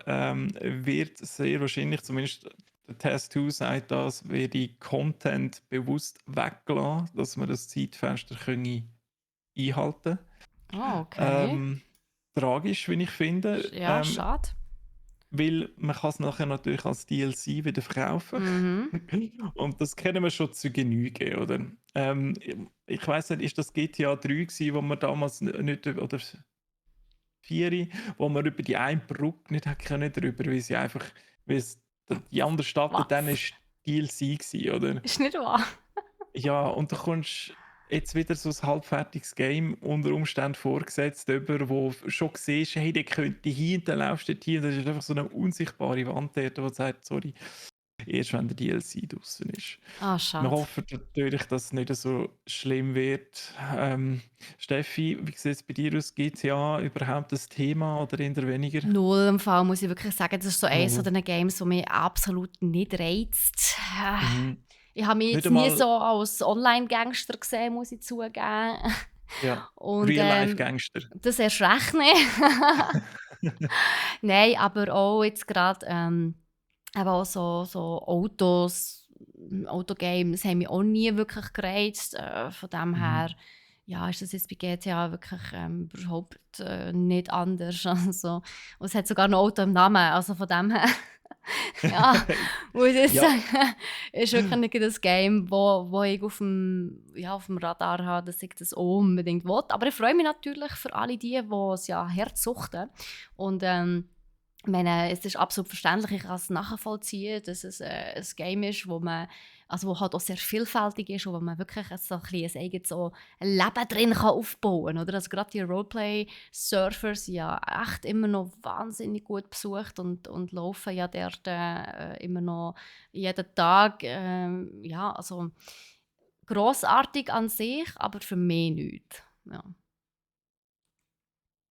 Speaker 2: wird sehr wahrscheinlich, zumindest der Test 2 sagt das, werde Content bewusst weggelassen, dass wir das Zeitfenster können einhalten
Speaker 1: Oh, okay.
Speaker 2: können. Tragisch, wie ich finde.
Speaker 1: Ja, schade.
Speaker 2: Weil man kann es nachher natürlich als DLC wieder verkaufen.
Speaker 1: Mhm.
Speaker 2: Und das kennen wir schon zu Genüge, oder? Ich weiß nicht, ist das GTA 3 gewesen, wo man damals nicht, oder 4, wo man über die eine Brücke nicht hat können drüber, weil sie einfach, weil es, die andere Stadt dann
Speaker 1: Was?
Speaker 2: ist DLC gewesen, oder?
Speaker 1: Ist nicht wahr?
Speaker 2: Ja, und du kommst jetzt wieder so ein halbfertiges Game unter Umständen vorgesetzt, über, wo schon siehst, hey, der könnte hier und dann laufst du dort hier. Das ist einfach so eine unsichtbare Wand dort, die sagt, sorry, erst wenn der DLC draußen ist.
Speaker 1: Ah,
Speaker 2: Wir
Speaker 1: schade.
Speaker 2: hoffen natürlich, dass es nicht so schlimm wird. Steffi, wie sieht es bei dir aus? GTA überhaupt das Thema oder eher weniger?
Speaker 1: Null im Fall, muss ich wirklich sagen. Das ist so eines
Speaker 2: Null.
Speaker 1: von den Games, das mich absolut nicht reizt.
Speaker 2: Mhm.
Speaker 1: Ich habe mich
Speaker 2: Nicht
Speaker 1: jetzt nie
Speaker 2: einmal,
Speaker 1: so als Online-Gangster gesehen, muss ich zugeben.
Speaker 2: ja,
Speaker 1: Und
Speaker 2: Real-Life-Gangster.
Speaker 1: das erst recht nicht. Nein, aber auch jetzt gerade eben auch so Autos, Autogames haben mich auch nie wirklich gereizt. Von dem her
Speaker 2: Mhm.
Speaker 1: ja, ist das jetzt bei GTA wirklich überhaupt nicht anders. Also, und es hat sogar ein Auto im Namen, also von dem her ja, muss ich jetzt
Speaker 2: Ja,
Speaker 1: sagen, ist wirklich nicht das Game, wo ich auf dem Radar habe, dass ich das unbedingt will. Aber ich freue mich natürlich für alle die es ja hart suchten. Und ich meine, es ist absolut verständlich, ich kann es nachvollziehen, dass es ein Game ist, wo halt auch sehr vielfältig ist und wo man wirklich so ein eigenes so Leben drin kann aufbauen kann. Also gerade die Roleplay-Surfer sind ja echt immer noch wahnsinnig gut besucht und laufen ja dort immer noch jeden Tag. Ja, also grossartig an sich, aber für mich nicht. Ja.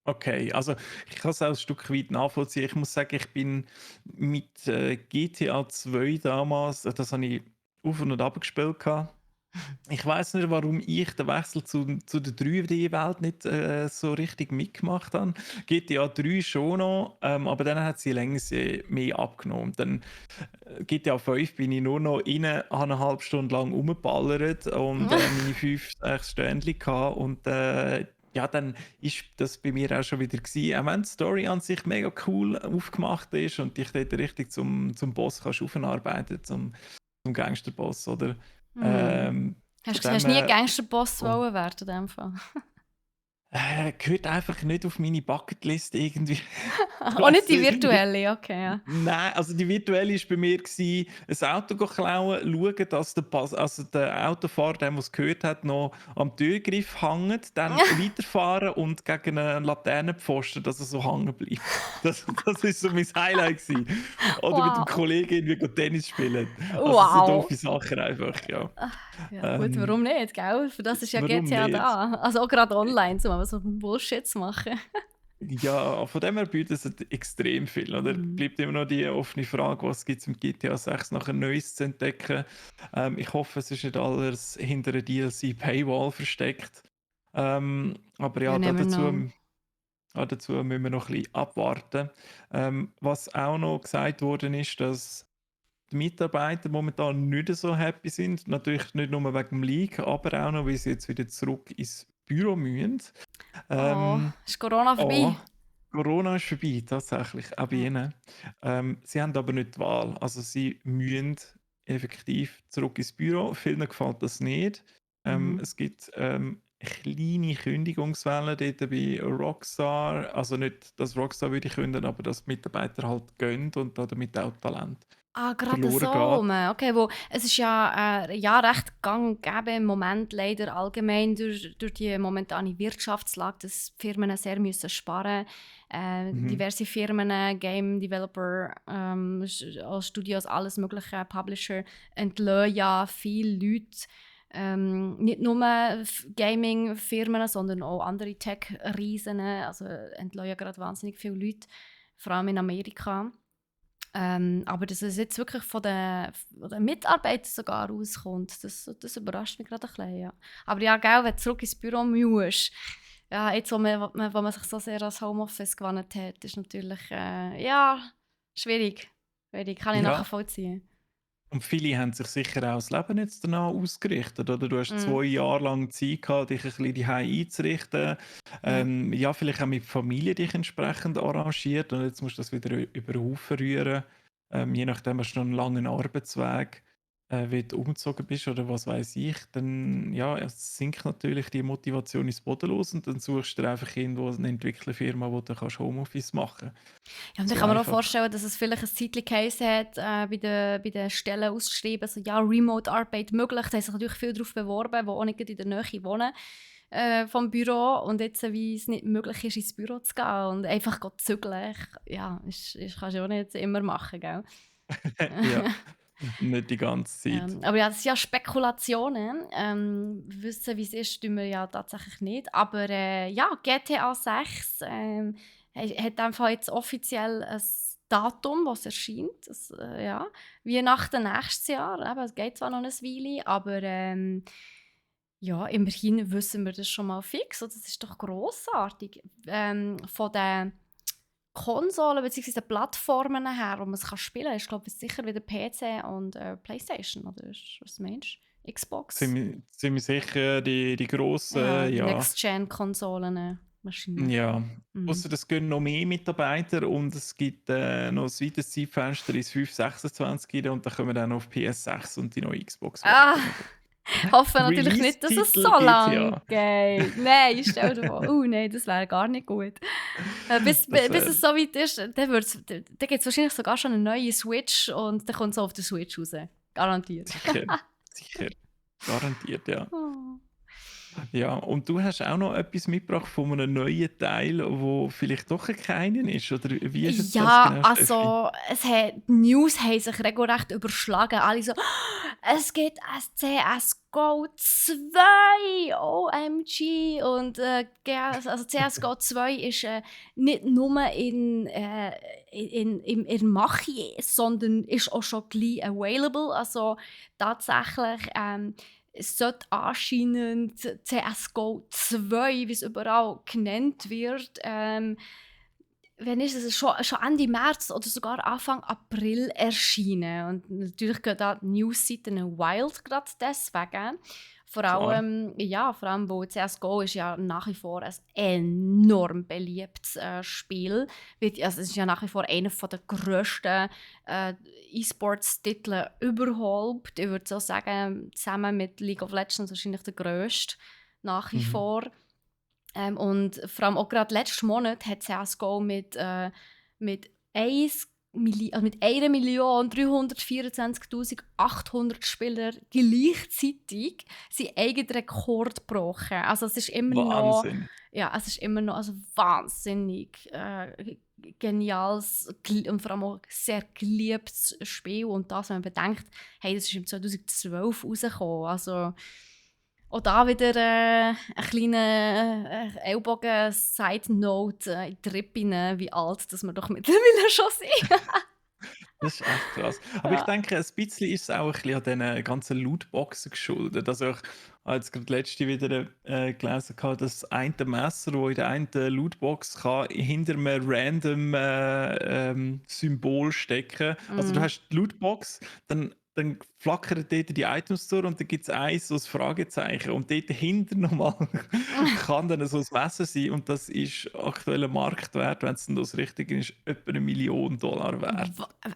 Speaker 2: okay. Also, ich kann es auch ein Stück weit nachvollziehen. Ich muss sagen, ich bin mit, GTA 2 damals das habe ich auf und ab gespielt gehabt. Ich weiß nicht, warum ich den Wechsel zu der 3D-Welt nicht, so richtig mitgemacht habe. GTA 3 schon noch, aber dann hat sie länger mehr abgenommen. Dann, GTA 5 bin ich nur noch rein, habe 1,5 Stunde lang rumgeballert und, meine 5, 6 Stündchen gehabt und, ja, dann ist das bei mir auch schon wieder gewesen. Auch wenn die Story an sich mega cool aufgemacht ist und dich dort richtig zum Boss kannst aufarbeiten, zum Gangsterboss, oder?
Speaker 1: Hm.
Speaker 2: Ähm, von
Speaker 1: Hast
Speaker 2: dem
Speaker 1: du nie
Speaker 2: her,
Speaker 1: Gangsterboss
Speaker 2: oh,
Speaker 1: wollen werden in dem Fall?
Speaker 2: gehört einfach nicht auf meine Bucketlist irgendwie. Ich
Speaker 1: Auch nicht
Speaker 2: weiss
Speaker 1: die
Speaker 2: nicht.
Speaker 1: virtuelle, okay, ja.
Speaker 2: Nein, also die virtuelle war bei mir, ein Auto klauen, schauen, dass der Autofahrer, der es gehört hat, noch am Türgriff hängt, dann weiterfahren und gegen einen Laternenpfosten, dass er so hängen bleibt. Das ist so mein Highlight gewesen. Oder mit dem
Speaker 1: Wow.
Speaker 2: Kollegen irgendwie Tennis spielen. Also so
Speaker 1: Wow.
Speaker 2: doofe Sachen einfach, ja.
Speaker 1: Ah, ja gut,
Speaker 2: Ähm,
Speaker 1: warum nicht, gell? Für das ist ja
Speaker 2: warum
Speaker 1: GTA
Speaker 2: nicht?
Speaker 1: da. Also auch gerade online, um mal so Bullshit zu machen.
Speaker 2: Ja, von dem her bietet es extrem viel, oder?
Speaker 1: Mhm.
Speaker 2: Bleibt immer noch die offene Frage, was gibt es im GTA 6 nachher Neues zu entdecken. Ich hoffe, es ist nicht alles hinter einer DLC-Paywall versteckt. Aber
Speaker 1: You
Speaker 2: ja,
Speaker 1: never know.
Speaker 2: dazu müssen wir noch ein bisschen abwarten. Was auch noch gesagt worden ist, dass die Mitarbeiter momentan nicht so happy sind. Natürlich nicht nur wegen dem Leak, aber auch noch, weil sie jetzt wieder zurück ins Büro müssen.
Speaker 1: Oh,
Speaker 2: Ähm,
Speaker 1: ist Corona
Speaker 2: oh,
Speaker 1: vorbei?
Speaker 2: Corona ist vorbei, tatsächlich, auch bei
Speaker 1: Ja.
Speaker 2: ihnen. Sie haben aber nicht die Wahl. Also sie müssen effektiv zurück ins Büro. Vielen gefällt das nicht.
Speaker 1: Mhm.
Speaker 2: Es gibt kleine Kündigungswellen dort bei Rockstar. Also nicht, dass Rockstar würde kündigen, aber dass die Mitarbeiter halt gehen und damit auch Talent
Speaker 1: Ah, gerade
Speaker 2: verloren
Speaker 1: so
Speaker 2: geht.
Speaker 1: rum. Okay, wo es ist ja recht gang und gäbe im Moment leider allgemein durch die momentane Wirtschaftslage, dass Firmen sehr müssen sparen.
Speaker 2: Mhm.
Speaker 1: Diverse Firmen, Game Developer, als Studios, alles mögliche, Publisher, entlassen ja viele Leute. Nicht nur Gaming-Firmen, sondern auch andere Tech-Riesen. Also entlassen ja gerade wahnsinnig viele Leute, vor allem in Amerika. Aber dass es jetzt wirklich von den Mitarbeitern sogar rauskommt, das überrascht mich gerade ein bisschen, ja. Aber ja, gell, wenn du zurück ins Büro musst, ja, jetzt, wo man sich so sehr als Homeoffice gewöhnt hat, ist natürlich, ja, schwierig. Schwierig, kann ich
Speaker 2: Ja,
Speaker 1: nachvollziehen.
Speaker 2: und viele haben sich sicher auch das Leben jetzt danach ausgerichtet, oder? Du hast
Speaker 1: Mm,
Speaker 2: 2 Jahre lang Zeit gehabt, dich ein bisschen daheim einzurichten.
Speaker 1: ja.
Speaker 2: Ja, vielleicht auch mit Familie dich entsprechend arrangiert und jetzt musst du das wieder über den Haufen rühren. Je nachdem hast du noch einen langen Arbeitsweg, wie du umgezogen bist oder was weiß ich, dann ja, es sinkt natürlich die Motivation ins Bodenlos und dann suchst du dir einfach irgendwo eine Entwicklerfirma, wo du kannst Homeoffice machen kannst.
Speaker 1: Ja, und ich
Speaker 2: So
Speaker 1: kann mir auch
Speaker 2: einfach.
Speaker 1: vorstellen, dass es vielleicht ein Zeitchen geheissen hat, bei den Stellen ausgeschrieben, so, ja, Remote-Arbeit möglich. Da haben sich natürlich viele darauf beworben, die auch nicht in der Nähe wohnen vom Büro. Und jetzt, wie es nicht möglich ist, ins Büro zu gehen und einfach zu zügeln, ja, kannst du auch nicht immer machen, gell?
Speaker 2: Ja, nicht die ganze Zeit.
Speaker 1: Aber ja, das sind ja Spekulationen. Wissen, wie es ist, tun wir ja tatsächlich nicht. Aber ja, GTA 6 hat einfach jetzt offiziell ein Datum, was erscheint. Das, ja, Weihnachten nächstes Jahr. Eben, es geht zwar noch eine Weile, aber ja, immerhin wissen wir das schon mal fix. Und das ist doch grossartig. Von den Konsolen bzw. den Plattformen her, wo man es spielen kann, ist glaube ich sicher wieder PC und Playstation. Oder was meinst du? Xbox?
Speaker 2: Ziemlich sicher die
Speaker 1: Ja,
Speaker 2: grossen,
Speaker 1: die
Speaker 2: ja.
Speaker 1: Next-Gen-Konsolen wahrscheinlich.
Speaker 2: Ja.
Speaker 1: Mhm.
Speaker 2: Ausser es gehen noch mehr Mitarbeiter und es gibt noch ein weiteres Zeitfenster ins 526 und dann kommen dann auf PS6 und die neue Xbox
Speaker 1: Ah,
Speaker 2: warten.
Speaker 1: hoffe natürlich nicht, dass es
Speaker 2: Release-Titel
Speaker 1: so
Speaker 2: gibt's
Speaker 1: lang
Speaker 2: ja.
Speaker 1: geht. Nein, stell dir vor. Nein, das wäre gar nicht gut. Bis
Speaker 2: Das
Speaker 1: es so weit ist, dann gibt es wahrscheinlich sogar schon eine neue Switch und dann kommt es auf der Switch raus. Garantiert.
Speaker 2: sicher, sicher. Garantiert, ja.
Speaker 1: Oh.
Speaker 2: Ja, und du hast auch noch etwas mitgebracht von einem neuen Teil, wo vielleicht doch keinen ist, oder wie ist jetzt das
Speaker 1: Ja,
Speaker 2: genau, Steffi?
Speaker 1: also die News haben sich regelrecht überschlagen. Alle so, es gibt ein CSGO 2, OMG. Und also CSGO 2 ist nicht nur in Mache, sondern ist auch schon gleich available. Also tatsächlich es sollte anscheinend CSGO 2, wie es überall genannt wird, wenn ist es schon Ende März oder sogar Anfang April erschienen. Und natürlich gehen da die Newsseiten wild gerade deswegen.
Speaker 2: Klar.
Speaker 1: Vor allem, weil CSGO ist ja nach wie vor ein enorm beliebtes Spiel. Also es ist ja nach wie vor einer der grössten E-Sports-Titel überhaupt. Ich würde so sagen, zusammen mit League of Legends wahrscheinlich der grösste nach wie
Speaker 2: Mhm.
Speaker 1: vor. Und vor allem auch gerade letzten Monat hat CSGO mit 1.324.800 Spielern gleichzeitig seinen eigenen Rekord gebrochen. Also es ist immer noch,
Speaker 2: Wahnsinn.
Speaker 1: ja, es ist immer noch also wahnsinnig geniales und vor allem auch sehr geliebtes Spiel. Und das, wenn man bedenkt, hey, das ist im 2012 rausgekommen. Also auch da wieder ein kleiner Ellbogen-Side-Note in die Rippen, wie alt dass wir doch mittlerweile schon sind.
Speaker 2: Das ist echt krass. Aber ich
Speaker 1: Ja.
Speaker 2: denke, ein bisschen ist es auch ein bisschen an diesen ganzen Lootboxen geschuldet. Also ich habe jetzt gerade letzte wieder gelesen, dass ein Messer, das in der einen Lootbox kann, hinter einem random Symbol stecken. Also du
Speaker 1: Mm.
Speaker 2: hast die Lootbox, dann flackern dort die Items durch und dann gibt es eins, so ein Fragezeichen. Und dort hinter nochmal kann dann so ein Messer sein und das ist aktueller Marktwert, wenn es dann das Richtige ist, etwa $1 Million wert.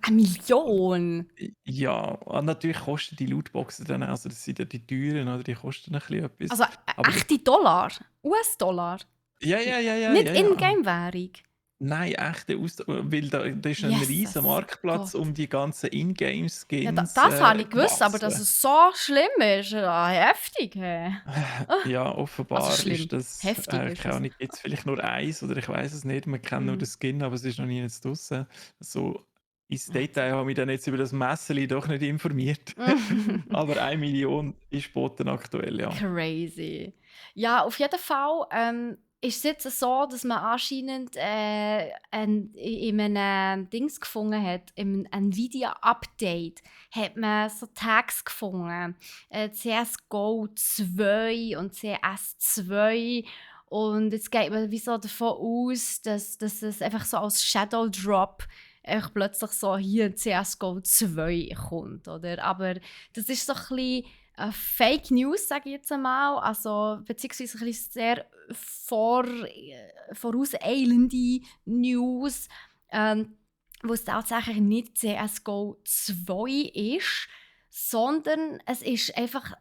Speaker 1: 1 Million?
Speaker 2: Ja, und natürlich kosten die Lootboxen dann auch, also das sind ja die teuren, oder die kosten ein bisschen etwas.
Speaker 1: Also
Speaker 2: Aber
Speaker 1: echte Dollar? US-Dollar?
Speaker 2: ja, ja, ja, ja,
Speaker 1: Nicht
Speaker 2: ja, ja.
Speaker 1: Ingame-Währung?
Speaker 2: Nein, echte weil da ist ein riesen
Speaker 1: Jesus
Speaker 2: Marktplatz
Speaker 1: Gott.
Speaker 2: um die ganzen
Speaker 1: Ja,
Speaker 2: Ingame-Skins
Speaker 1: das habe ich gewusst, aber dass
Speaker 2: gewachsen.
Speaker 1: es so schlimm ist, heftig. Hä?
Speaker 2: Ja,
Speaker 1: Also
Speaker 2: offenbar ist
Speaker 1: schlimm.
Speaker 2: das,
Speaker 1: Heftig ist
Speaker 2: keine
Speaker 1: es.
Speaker 2: Ahnung, jetzt vielleicht nur eins oder ich weiß es nicht. Man kennt nur
Speaker 1: Mm.
Speaker 2: den Skin, aber es ist noch nie jetzt draussen. So ins Detail habe ich mich dann jetzt über das Messerli doch nicht informiert. Aber 1 Million ist geboten aktuell, ja.
Speaker 1: Crazy. Ja, auf jeden Fall ist es jetzt so, dass man anscheinend in einem Dings gefunden hat, im Nvidia-Update, hat man so Tags gefunden. CSGO 2 und CS2. Und jetzt geht man wie so davon aus, dass es einfach so als Shadow Drop einfach plötzlich so hier CSGO 2 kommt. Oder? Aber das ist so ein bisschen Fake News, sage ich jetzt einmal, also beziehungsweise ein bisschen sehr vorauseilende News, wo es tatsächlich nicht CSGO 2 ist, sondern es ist einfach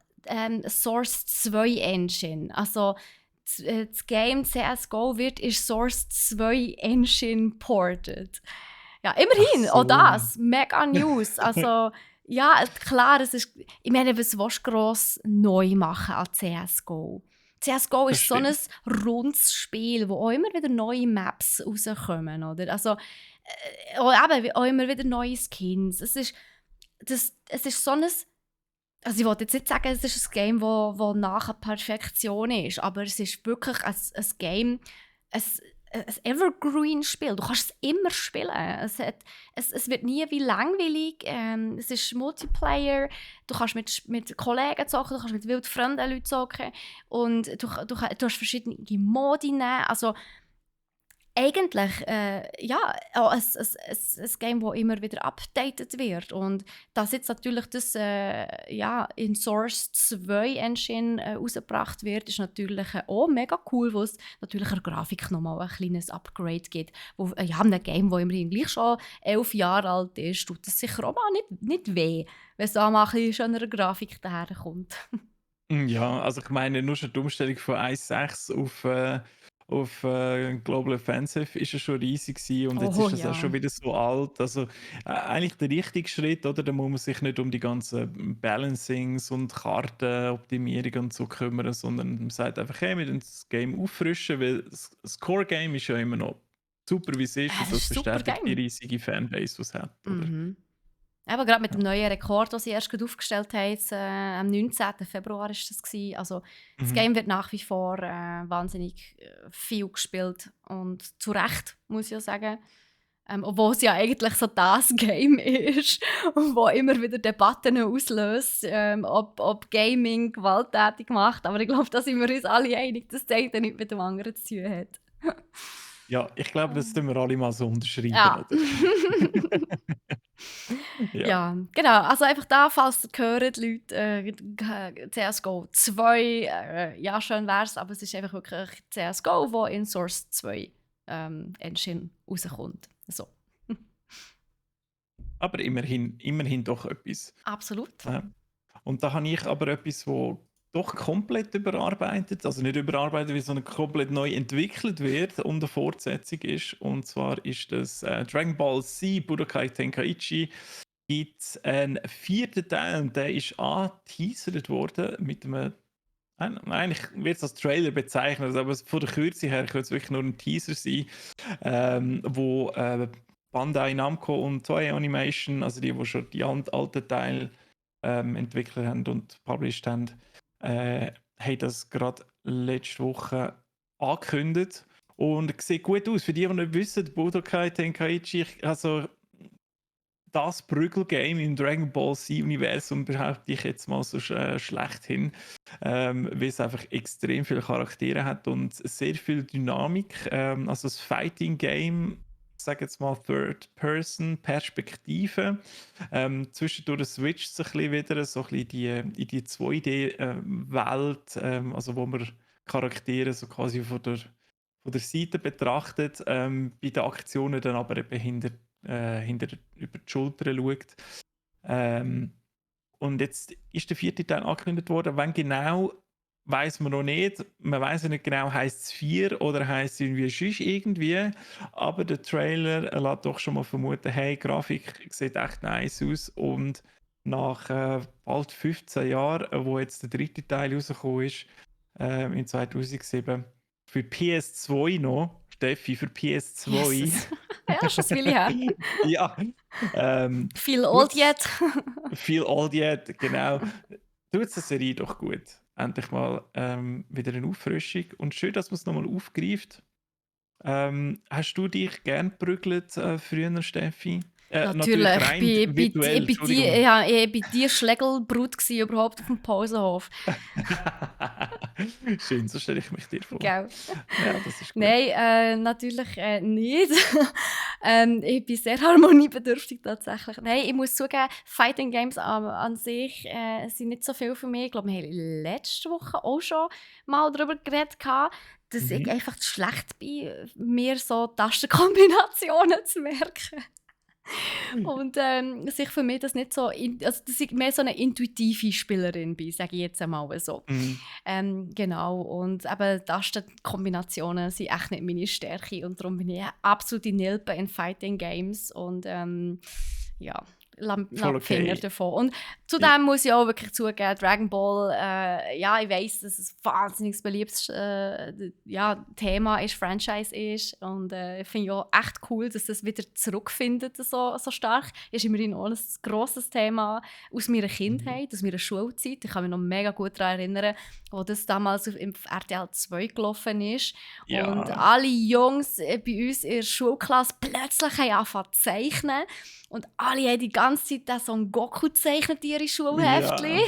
Speaker 1: Source 2 Engine. Also das Game CSGO wird in Source 2 Engine ported. Ja,
Speaker 2: Ach
Speaker 1: immerhin, auch
Speaker 2: so.
Speaker 1: das, mega News. Also ja, klar, es ist, ich meine, was willst du gross neu machen an CSGO? CSGO
Speaker 2: Das
Speaker 1: ist so ein
Speaker 2: stimmt.
Speaker 1: rundes Spiel, wo auch immer wieder neue Maps rauskommen, oder? Also, auch immer wieder neue Skins. Es ist so ein, also ich wollte jetzt nicht sagen, es ist ein Game, wo nach Perfektion ist, aber es ist wirklich ein Game, Evergreen-Spiel. Du kannst es immer spielen. Es wird nie wie langweilig. Es ist Multiplayer. Du kannst mit Kollegen zocken, du kannst mit wild fremden Leuten zocken. Und du hast verschiedene Modi. Also, eigentlich ja, auch ein Game, das immer wieder updated wird. Und dass jetzt natürlich das ja, in Source 2 Engine rausgebracht wird, ist natürlich auch mega cool, wo es natürlich der Grafik nochmal ein kleines Upgrade gibt. Wo, ja, ein Game, das immerhin gleich schon 11 Jahre alt ist, tut das sicher auch mal nicht weh, wenn es da mal ein bisschen schönere Grafik daherkommt.
Speaker 2: Ja, also ich meine, nur schon die Umstellung von 1.6 auf Global Offensive ist ja schon riesig gewesen und jetzt
Speaker 1: Oh
Speaker 2: ist das auch
Speaker 1: ja.
Speaker 2: schon wieder so alt. Also eigentlich der richtige Schritt, oder? Da muss man sich nicht um die ganzen Balancings und Kartenoptimierung und so kümmern, sondern man sagt einfach, hey, wir müssen das Game auffrischen, weil das Core-Game ist ja immer noch super, wie es ist.
Speaker 1: Das
Speaker 2: Also es
Speaker 1: ist ein super
Speaker 2: bestätigt die
Speaker 1: Game.
Speaker 2: riesige Fanbase, die es hat, oder?
Speaker 1: Mhm. Aber gerade mit dem
Speaker 2: Ja.
Speaker 1: neuen Rekord, den sie erst gerade aufgestellt haben, jetzt, am 19. Februar war das gewesen. Also das
Speaker 2: Mhm.
Speaker 1: Game wird nach wie vor wahnsinnig viel gespielt und zu Recht, muss ich ja sagen. Obwohl es ja eigentlich so das Game ist, wo immer wieder Debatten auslöst, ob Gaming gewalttätig macht. Aber ich glaube, da sind wir uns alle einig, dass das eine nichts mit dem anderen zu tun hat.
Speaker 2: Ja, ich glaube, das tun wir alle mal so unterschreiben,
Speaker 1: Ja.
Speaker 2: oder? Ja.
Speaker 1: Ja, genau. Also einfach da, falls ihr hört, Leute, CSGO 2, ja, schön wär's, aber es ist einfach wirklich CSGO, wo in Source 2 Engine rauskommt. So.
Speaker 2: Aber immerhin doch etwas.
Speaker 1: Absolut.
Speaker 2: Ja. Und da habe ich aber etwas, wo doch komplett überarbeitet, also nicht überarbeitet wird, sondern komplett neu entwickelt wird und eine Fortsetzung ist. Und zwar ist das Dragon Ball Z Budokai Tenkaichi. Gibt es einen vierten Teil und der ist angeteasert worden mit einem. Eigentlich wird es als Trailer bezeichnet, aber von der Kürze her könnte es wirklich nur ein Teaser sein, wo Bandai Namco und Toei Animation, also die schon die alten Teile entwickelt haben und published haben, haben das gerade letzte Woche angekündigt und sieht gut aus. Für die, die nicht wissen, Budokai Tenkaichi, also das Prügelgame im Dragon Ball Z-Universum behaupte ich jetzt mal so schlechthin, weil es einfach extrem viele Charaktere hat und sehr viel Dynamik. Also das Fighting-Game, ich sage jetzt mal Third-Person-Perspektive. Zwischendurch switcht es ein bisschen wieder so ein bisschen in die 2D-Welt, also wo man Charaktere so quasi von der Seite betrachtet, bei den Aktionen dann aber eben über die Schulter schaut. Und jetzt ist der vierte Teil angekündigt worden. Wann genau, weiß man noch nicht. Man weiß ja nicht genau, heißt es 4 oder heißt es irgendwie sonst irgendwie. Aber der Trailer lässt doch schon mal vermuten, hey, Grafik sieht echt nice aus. Und nach bald 15 Jahren, wo jetzt der dritte Teil rausgekommen ist, in 2007, für PS2 noch, Steffi, für PS2.
Speaker 1: Jesus. Ja, schon ein Weile her.
Speaker 2: Ja,
Speaker 1: Feel old
Speaker 2: tut's
Speaker 1: yet.
Speaker 2: Feel Old Yet, genau. Tut die Serie doch gut. Endlich mal wieder eine Auffrischung. Und schön, dass man es nochmal aufgreift. Hast du dich gern geprügelt früher, Steffi? Natürlich
Speaker 1: Natürlich,
Speaker 2: rein virtuell,
Speaker 1: ich bin die,
Speaker 2: Entschuldigung.
Speaker 1: ja, ich bin die Schlägelbrut gsi überhaupt auf dem Pausenhof.
Speaker 2: Schön, so stelle ich mich dir vor.
Speaker 1: Gell?
Speaker 2: Ja, das ist gut.
Speaker 1: Nein, natürlich nicht. Ich bin sehr harmoniebedürftig tatsächlich. Nein, ich muss zugeben, Fighting Games an sich sind nicht so viel für mich. Ich glaube, wir haben letzte Woche auch schon mal darüber geredet, dass ich
Speaker 2: Mhm.
Speaker 1: einfach zu schlecht bin, mir so Tastenkombinationen zu merken. Und sich für mich das nicht so, also dass ich mehr so eine intuitive Spielerin bin, sage ich jetzt einmal so.
Speaker 2: Mhm.
Speaker 1: Genau, und eben Tastenkombinationen sind echt nicht meine Stärke und darum bin ich absolut die Nilpe in Fighting Games und ja, lass
Speaker 2: Voll
Speaker 1: die Finger
Speaker 2: okay.
Speaker 1: davon. Und
Speaker 2: Ja.
Speaker 1: zudem muss ich auch wirklich zugeben, Dragon Ball, ja, ich weiss, dass es ein wahnsinnig beliebtes ja, Thema ist, Franchise ist. Und ich finde ja echt cool, dass das wieder zurückfindet, so stark. Ist immerhin auch ein grosses Thema aus meiner
Speaker 2: Mhm.
Speaker 1: Kindheit, aus meiner Schulzeit. Ich kann mich noch mega gut daran erinnern, wo das damals im RTL 2 gelaufen ist. Und
Speaker 2: Ja.
Speaker 1: alle Jungs bei uns in der Schulklasse plötzlich haben angefangen zu zeichnen. Und alle haben die ganze Zeit den Son Goku gezeichnet in ihre Schulheftchen.
Speaker 2: Ja,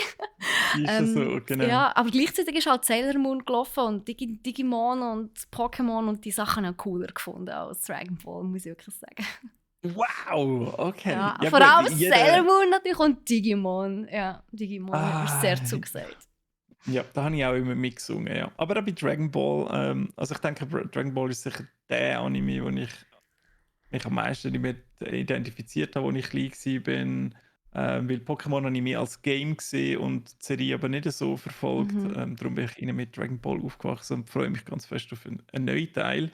Speaker 2: ist das so, genau.
Speaker 1: Ja, aber gleichzeitig ist halt Sailor Moon gelaufen und Digimon und Pokémon und die Sachen haben cooler gefunden als Dragon Ball, muss ich wirklich sagen.
Speaker 2: Wow, okay.
Speaker 1: Ja,
Speaker 2: Ja
Speaker 1: vor
Speaker 2: gut,
Speaker 1: allem Sailor
Speaker 2: jeder
Speaker 1: Moon natürlich und Digimon. Ja, Digimon hat mir sehr
Speaker 2: ah,
Speaker 1: zugesagt.
Speaker 2: ja, da habe ich auch immer mitgesungen, ja. Aber auch bei Dragon Ball, also ich denke, Dragon Ball ist sicher der Anime, wo ich mich am meisten damit identifiziert habe, als ich klein war. Weil Pokémon habe ich mehr als Game gesehen und die Serie aber nicht so verfolgt.
Speaker 1: Mhm.
Speaker 2: Darum bin ich innen mit Dragon Ball aufgewachsen und freue mich ganz fest auf einen neuen Teil.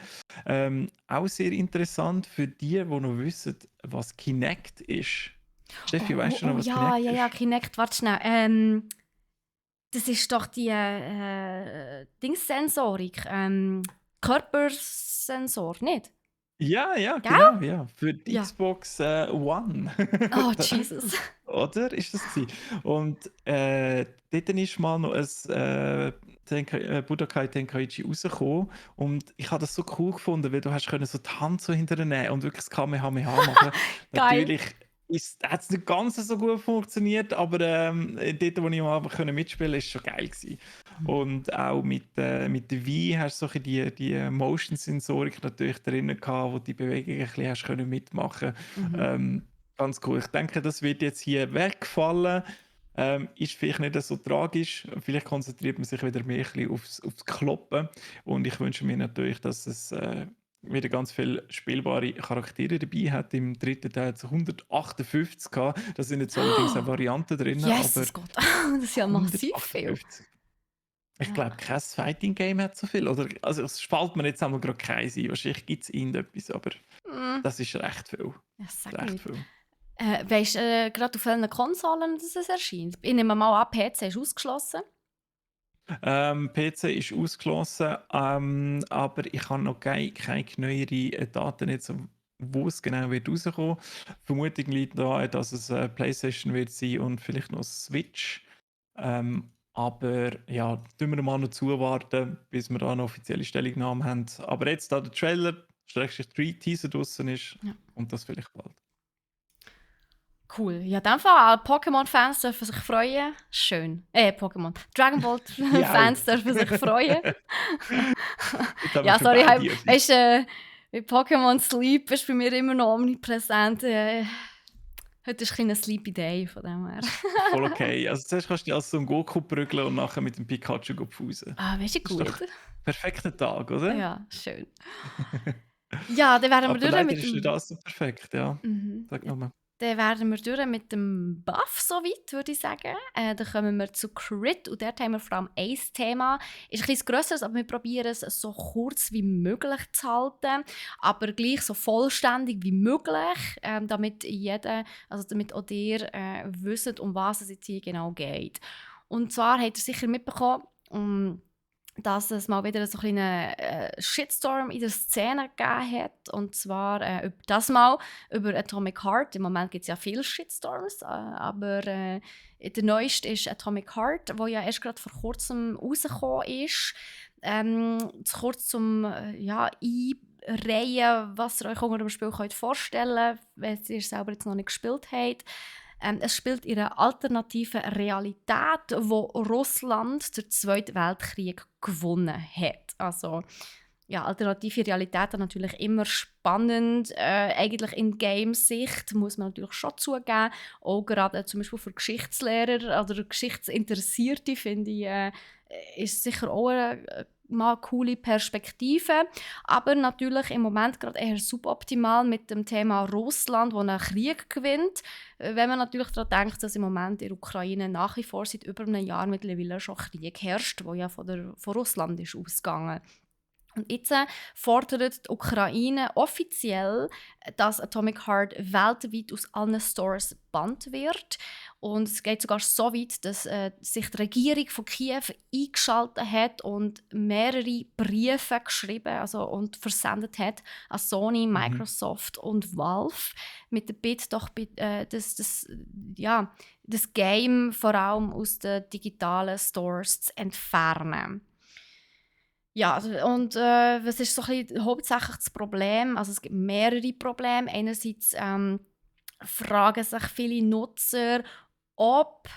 Speaker 2: Auch sehr interessant für die noch wissen, was Kinect ist. Steffi,
Speaker 1: Oh,
Speaker 2: weißt du noch, was
Speaker 1: ja,
Speaker 2: Kinect
Speaker 1: ja, ja,
Speaker 2: ist?
Speaker 1: Kinect, warte schnell. Das ist doch die Dingssensorik, Körpersensor, nicht?
Speaker 2: Ja, ja,
Speaker 1: Gell?
Speaker 2: genau, ja. Für die
Speaker 1: Ja.
Speaker 2: Xbox One.
Speaker 1: Oh, Jesus.
Speaker 2: Oder? Ist das gewesen? Und dort ist mal noch ein Budokai Tenkaichi rausgekommen. Und ich habe das so cool gefunden, weil du hast können so die Hand so hinterher nehmen und wirklich das Kamehameha machen.
Speaker 1: Geil.
Speaker 2: Natürlich hat es nicht ganz so gut funktioniert, aber dort, wo ich mal mitspielen konnte, war es schon geil gewesen. Und auch mit der Wii hast du so ein bisschen die Motion-Sensorik natürlich drin gehabt, wo du die Bewegung ein bisschen hast können mitmachen.
Speaker 1: Mhm.
Speaker 2: Ganz cool. Ich denke, das wird jetzt hier wegfallen. Ist vielleicht nicht so tragisch. Vielleicht konzentriert man sich wieder mehr ein bisschen aufs Kloppen. Und ich wünsche mir natürlich, dass es wieder ganz viele spielbare Charaktere dabei hat. Im dritten Teil hat es 158 gehabt. Da sind jetzt allerdings auch Varianten drin, aber
Speaker 1: Jesus Gott, das ist ja massiv viel.
Speaker 2: 158. Ich
Speaker 1: Ja,
Speaker 2: glaube, kein Fighting-Game hat so viel. Oder, also es fällt mir jetzt einmal gerade keins ein. Wahrscheinlich gibt es irgendetwas, aber
Speaker 1: mm,
Speaker 2: das ist recht viel.
Speaker 1: ja sag
Speaker 2: Recht
Speaker 1: nicht.
Speaker 2: viel.
Speaker 1: Weißt du gerade auf welchen Konsolen es erscheint? Ich nehme mal an, PC ist ausgeschlossen.
Speaker 2: PC ist ausgeschlossen, aber ich habe noch keine neueren Daten, jetzt, wo es genau wird rauskommen. Vermutlich liegt daran, dass es PlayStation wird sein und vielleicht noch Switch. Aber ja, tun wir mal noch zuwarten, bis wir da eine offizielle Stellungnahme haben. Aber jetzt, da der Trailer, Schrägstrich 3 Teaser draussen ist,
Speaker 1: Ja.
Speaker 2: und das vielleicht bald.
Speaker 1: Cool. Ja, in dem Fall, alle Pokémon-Fans dürfen sich freuen. Schön. Pokémon. Dragon
Speaker 2: Ja, auch.
Speaker 1: Ball-Fans dürfen sich freuen.
Speaker 2: Jetzt haben wir
Speaker 1: Ja,
Speaker 2: schon
Speaker 1: sorry,
Speaker 2: beide erwähnt.
Speaker 1: weißt du, Pokémon Sleep ist bei mir immer noch omnipräsent. Heute ist ein kleiner Sleepy Day, von dem her.
Speaker 2: Voll okay. Also zuerst kannst du dich als so ein Goku prügeln und nachher mit dem Pikachu pfusen.
Speaker 1: Ah, weißt du,
Speaker 2: Das ist doch
Speaker 1: gut.
Speaker 2: ein perfekter Tag, oder?
Speaker 1: Ja, schön. Ja, dann wären wir
Speaker 2: Aber
Speaker 1: durch
Speaker 2: leider
Speaker 1: mit
Speaker 2: ist nicht
Speaker 1: dem.
Speaker 2: alles so perfekt, ja.
Speaker 1: Mhm.
Speaker 2: Sag nochmal.
Speaker 1: Dann wären wir durch mit dem Buff soweit, würde ich sagen. Dann kommen wir zu Crit und dort haben wir vor allem ein Thema. Ist ein bisschen grösseres, aber wir probieren es so kurz wie möglich zu halten, aber gleich so vollständig wie möglich, damit damit auch ihr wisst, um was es jetzt hier genau geht. Und zwar habt ihr sicher mitbekommen, dass es mal wieder so einen kleinen Shitstorm in der Szene gegeben hat. Und zwar das Mal über Atomic Heart. Im Moment gibt es ja viele Shitstorms, aber der neueste ist Atomic Heart, wo ja erst gerade vor kurzem rausgekommen ist. Kurz zum Einreihen, was ihr euch unter dem Spiel könnt vorstellen könnt, wenn ihr es selber jetzt noch nicht gespielt habt. Es spielt in einer alternativen Realität, wo Russland den Zweiten Weltkrieg gewonnen hat. Also, ja, alternative Realitäten natürlich immer spannend. Eigentlich in Game-Sicht muss man natürlich schon zugeben. Auch gerade zum Beispiel für Geschichtslehrer oder Geschichtsinteressierte finde ich, ist sicher auch mal eine coole Perspektive. Aber natürlich im Moment gerade eher suboptimal mit dem Thema Russland, das einen Krieg gewinnt. Wenn man natürlich daran denkt, dass im Moment in der Ukraine nach wie vor seit über einem Jahr mittlerweile schon Krieg herrscht, wo ja von Russland ist ausgegangen. Und jetzt fordert die Ukraine offiziell, dass Atomic Heart weltweit aus allen Stores gebannt wird. Und es geht sogar so weit, dass sich die Regierung von Kiew eingeschaltet hat und mehrere Briefe geschrieben und versendet hat an Sony,
Speaker 2: Mhm.
Speaker 1: Microsoft und Valve mit der Bitte, doch ja, das Game vor allem aus den digitalen Stores zu entfernen. Ja, und was ist so ein bisschen hauptsächlich das Problem? Also es gibt mehrere Probleme. Einerseits fragen sich viele Nutzer, ob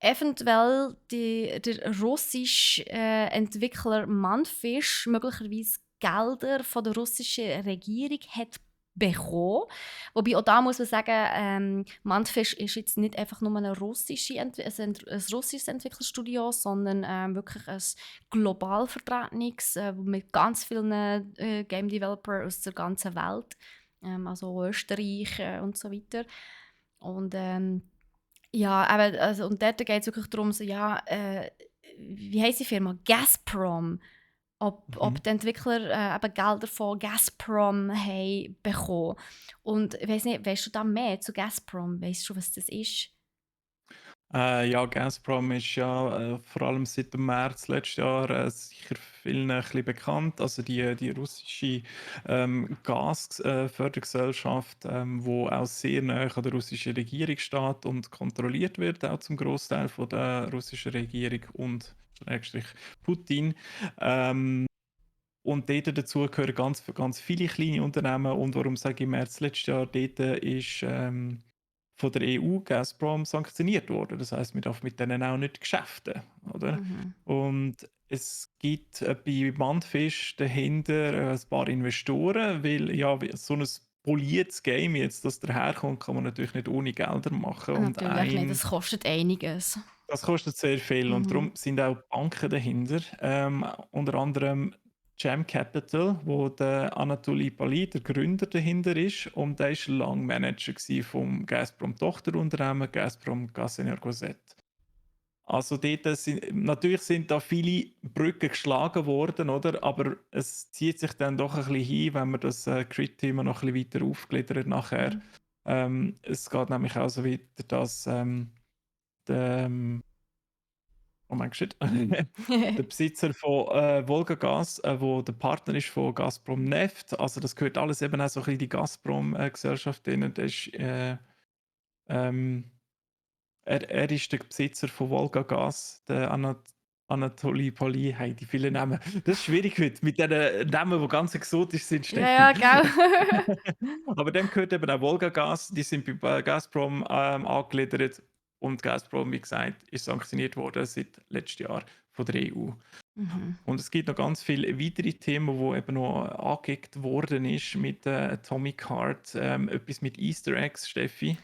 Speaker 1: eventuell der russische Entwickler Manfish möglicherweise Gelder von der russischen Regierung hat bekommen. Wobei auch da muss man sagen, Manfish ist jetzt nicht einfach nur ein russisches Entwicklerstudio, sondern wirklich ein global vertretenes mit ganz vielen Game Developers aus der ganzen Welt, also Österreich und so weiter. Und ja, und dort geht es wirklich darum, so, ja, wie heisst die Firma? Gazprom. Ob
Speaker 2: Mhm.
Speaker 1: die Entwickler eben Gelder von Gazprom haben bekommen. Und ich weiss nicht, weißt du da mehr zu Gazprom? Weißt du, was das ist?
Speaker 2: Ja, Gazprom ist ja vor allem seit dem März letzten Jahr sicher vielen ein bisschen bekannt. Also die russische Gasfördergesellschaft, wo auch sehr nahe an der russischen Regierung steht und kontrolliert wird, auch zum Großteil von der russischen Regierung und Schrägstrich Putin. Ähm, und dort dazu gehören ganz viele kleine Unternehmen. Und warum sage ich März letztes Jahr, dort ist von der EU Gazprom sanktioniert worden. Das heißt, man darf mit denen auch nicht geschäften, oder?
Speaker 1: Mhm.
Speaker 2: Und es gibt bei Mantfish dahinter ein paar Investoren, weil ja so ein poliertes Game jetzt, das daherkommt, kann man natürlich nicht ohne Gelder machen. Und
Speaker 1: Natürlich nicht, das kostet einiges.
Speaker 2: das kostet sehr viel und
Speaker 1: Mhm.
Speaker 2: darum sind auch Banken dahinter. Unter anderem Jam Capital, wo der Anatoly Paly, der Gründer, dahinter ist. Und der war lange Manager vom Gazprom-Tochterunternehmen Gazprom Gasenergozet. Also dort natürlich sind da viele Brücken geschlagen worden, oder? Aber es zieht sich dann doch ein bisschen hin, wenn man das Crit-Thema noch ein bisschen weiter aufgliedert nachher.
Speaker 1: Mhm.
Speaker 2: Es geht nämlich auch so weiter, dass der, oh mein Gott. Der Besitzer von Volgagas, wo der Partner ist von Gazprom Neft, also das gehört alles eben auch so ein bisschen in die Gazprom-Gesellschaft drin. Ähm, er ist der Besitzer von Volgagas, der Anatoly Paly, hey, die vielen Namen. Das ist schwierig heute, mit diesen Namen, die ganz exotisch sind,
Speaker 1: Ja,
Speaker 2: Steffi.
Speaker 1: ja, gell?
Speaker 2: Aber dem gehört eben auch Volgagas, die sind bei Gazprom angegliedert und Gazprom, wie gesagt, ist sanktioniert worden seit letztem Jahr von der EU.
Speaker 1: Mhm.
Speaker 2: Und es gibt noch ganz viele weitere Themen, wo eben noch angeguckt worden ist mit Atomic Heart. Etwas mit Easter Eggs, Steffi.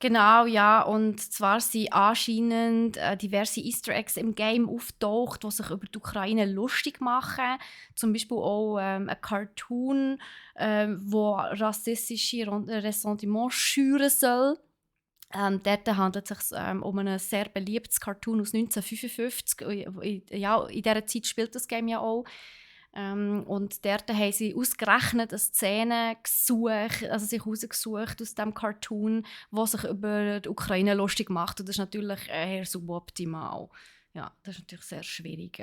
Speaker 1: Genau, ja. Und zwar sind anscheinend diverse Easter Eggs im Game auftaucht, die sich über die Ukraine lustig machen. Zum Beispiel auch ein Cartoon, wo rassistische Ressentiments schüren soll. Dort handelt es sich um ein sehr beliebtes Cartoon aus 1955. Ja, in dieser Zeit spielt das Game ja auch. Und dort haben sie ausgerechnet eine Szene gesucht, also sich herausgesucht aus diesem Cartoon, wo sich über die Ukraine lustig macht. Und das ist natürlich eher suboptimal. Ja, das ist natürlich sehr schwierig.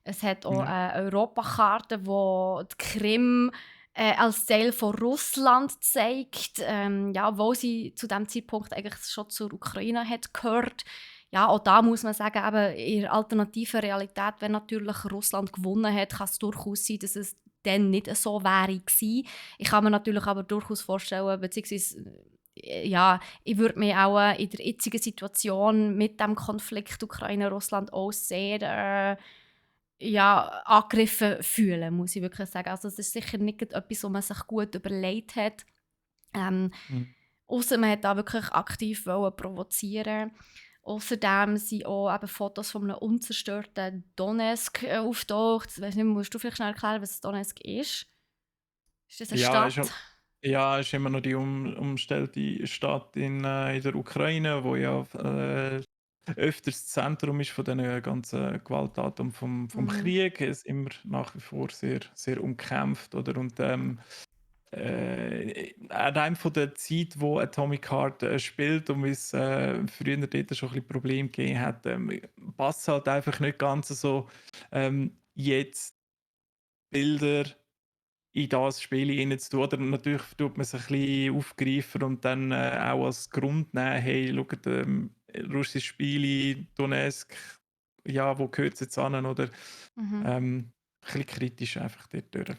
Speaker 1: Es hat auch
Speaker 2: Ja.
Speaker 1: eine Europakarte, wo die Krim als Teil von Russland zeigt, ja, wo sie zu dem Zeitpunkt eigentlich schon zur Ukraine hat gehört. Ja, auch da muss man sagen, eben, in der alternativen Realität, wenn natürlich Russland gewonnen hat, kann es durchaus sein, dass es dann nicht so wäre gewesen. Ich kann mir natürlich aber durchaus vorstellen, beziehungsweise ja, ich würde mich auch in der jetzigen Situation mit dem Konflikt Ukraine-Russland auch sehr ja, angegriffen fühlen, muss ich wirklich sagen. Also es ist sicher nicht etwas, was man sich gut überlegt hat. Ähm,
Speaker 2: Mhm.
Speaker 1: Ausser man hat da wirklich aktiv provozieren. Außerdem sind auch eben Fotos von einem unzerstörten Donetsk auftaucht. Ich weiss nicht, musst du vielleicht schnell erklären, was Donetsk ist? Ist das eine
Speaker 2: Ja,
Speaker 1: Stadt?
Speaker 2: ist immer noch die umstellte Stadt in der Ukraine, wo ja öfters das Zentrum ist von diesen ganzen Gewalttaten und vom
Speaker 1: Mhm.
Speaker 2: Krieg. Es ist immer nach wie vor sehr, sehr umkämpft, oder? Und allein von der Zeit, wo Atomic Heart spielt und wie es früher dort schon ein bisschen Probleme gegeben hat, passt halt einfach nicht ganz so jetzt Bilder in das Spiel hineinzutun. Oder natürlich tut man es ein bisschen aufgreifen und dann auch als Grund nehmen, hey, schaut, russisches Spiel, Donetsk, ja, wo gehört es jetzt an? Oder
Speaker 1: Mhm.
Speaker 2: ein bisschen kritisch einfach dort durch.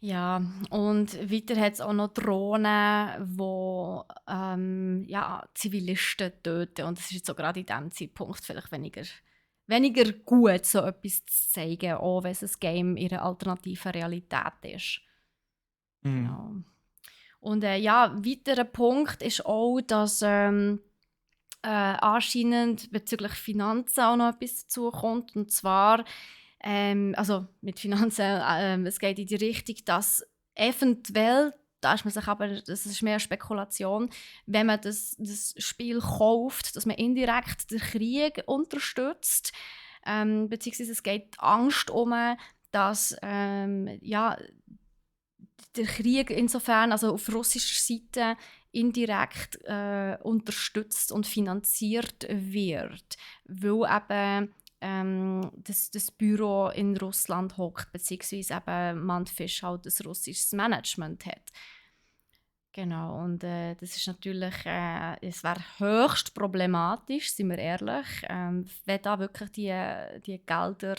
Speaker 1: Ja, und weiter hat es auch noch Drohnen, die ja, Zivilisten töten. Und das ist jetzt auch gerade in diesem Zeitpunkt vielleicht weniger gut, so etwas zu zeigen, auch wenn es ein Game in einer alternativen Realität ist.
Speaker 2: Mhm.
Speaker 1: Genau. Und ja, ein weiterer Punkt ist auch, dass anscheinend bezüglich Finanzen auch noch etwas dazukommt. Und zwar, also mit Finanzen, es geht in die Richtung, dass eventuell, da ist man sich aber, das ist mehr Spekulation, wenn man das Spiel kauft, dass man indirekt den Krieg unterstützt. Beziehungsweise es geht die Angst um, dass ja, der Krieg insofern, also auf russischer Seite, indirekt unterstützt und finanziert wird, weil eben das Büro in Russland hockt, beziehungsweise eben Mantfish halt ein russisches Management hat. Genau, und das ist natürlich, es wäre höchst problematisch, sind wir ehrlich, wenn da wirklich die Gelder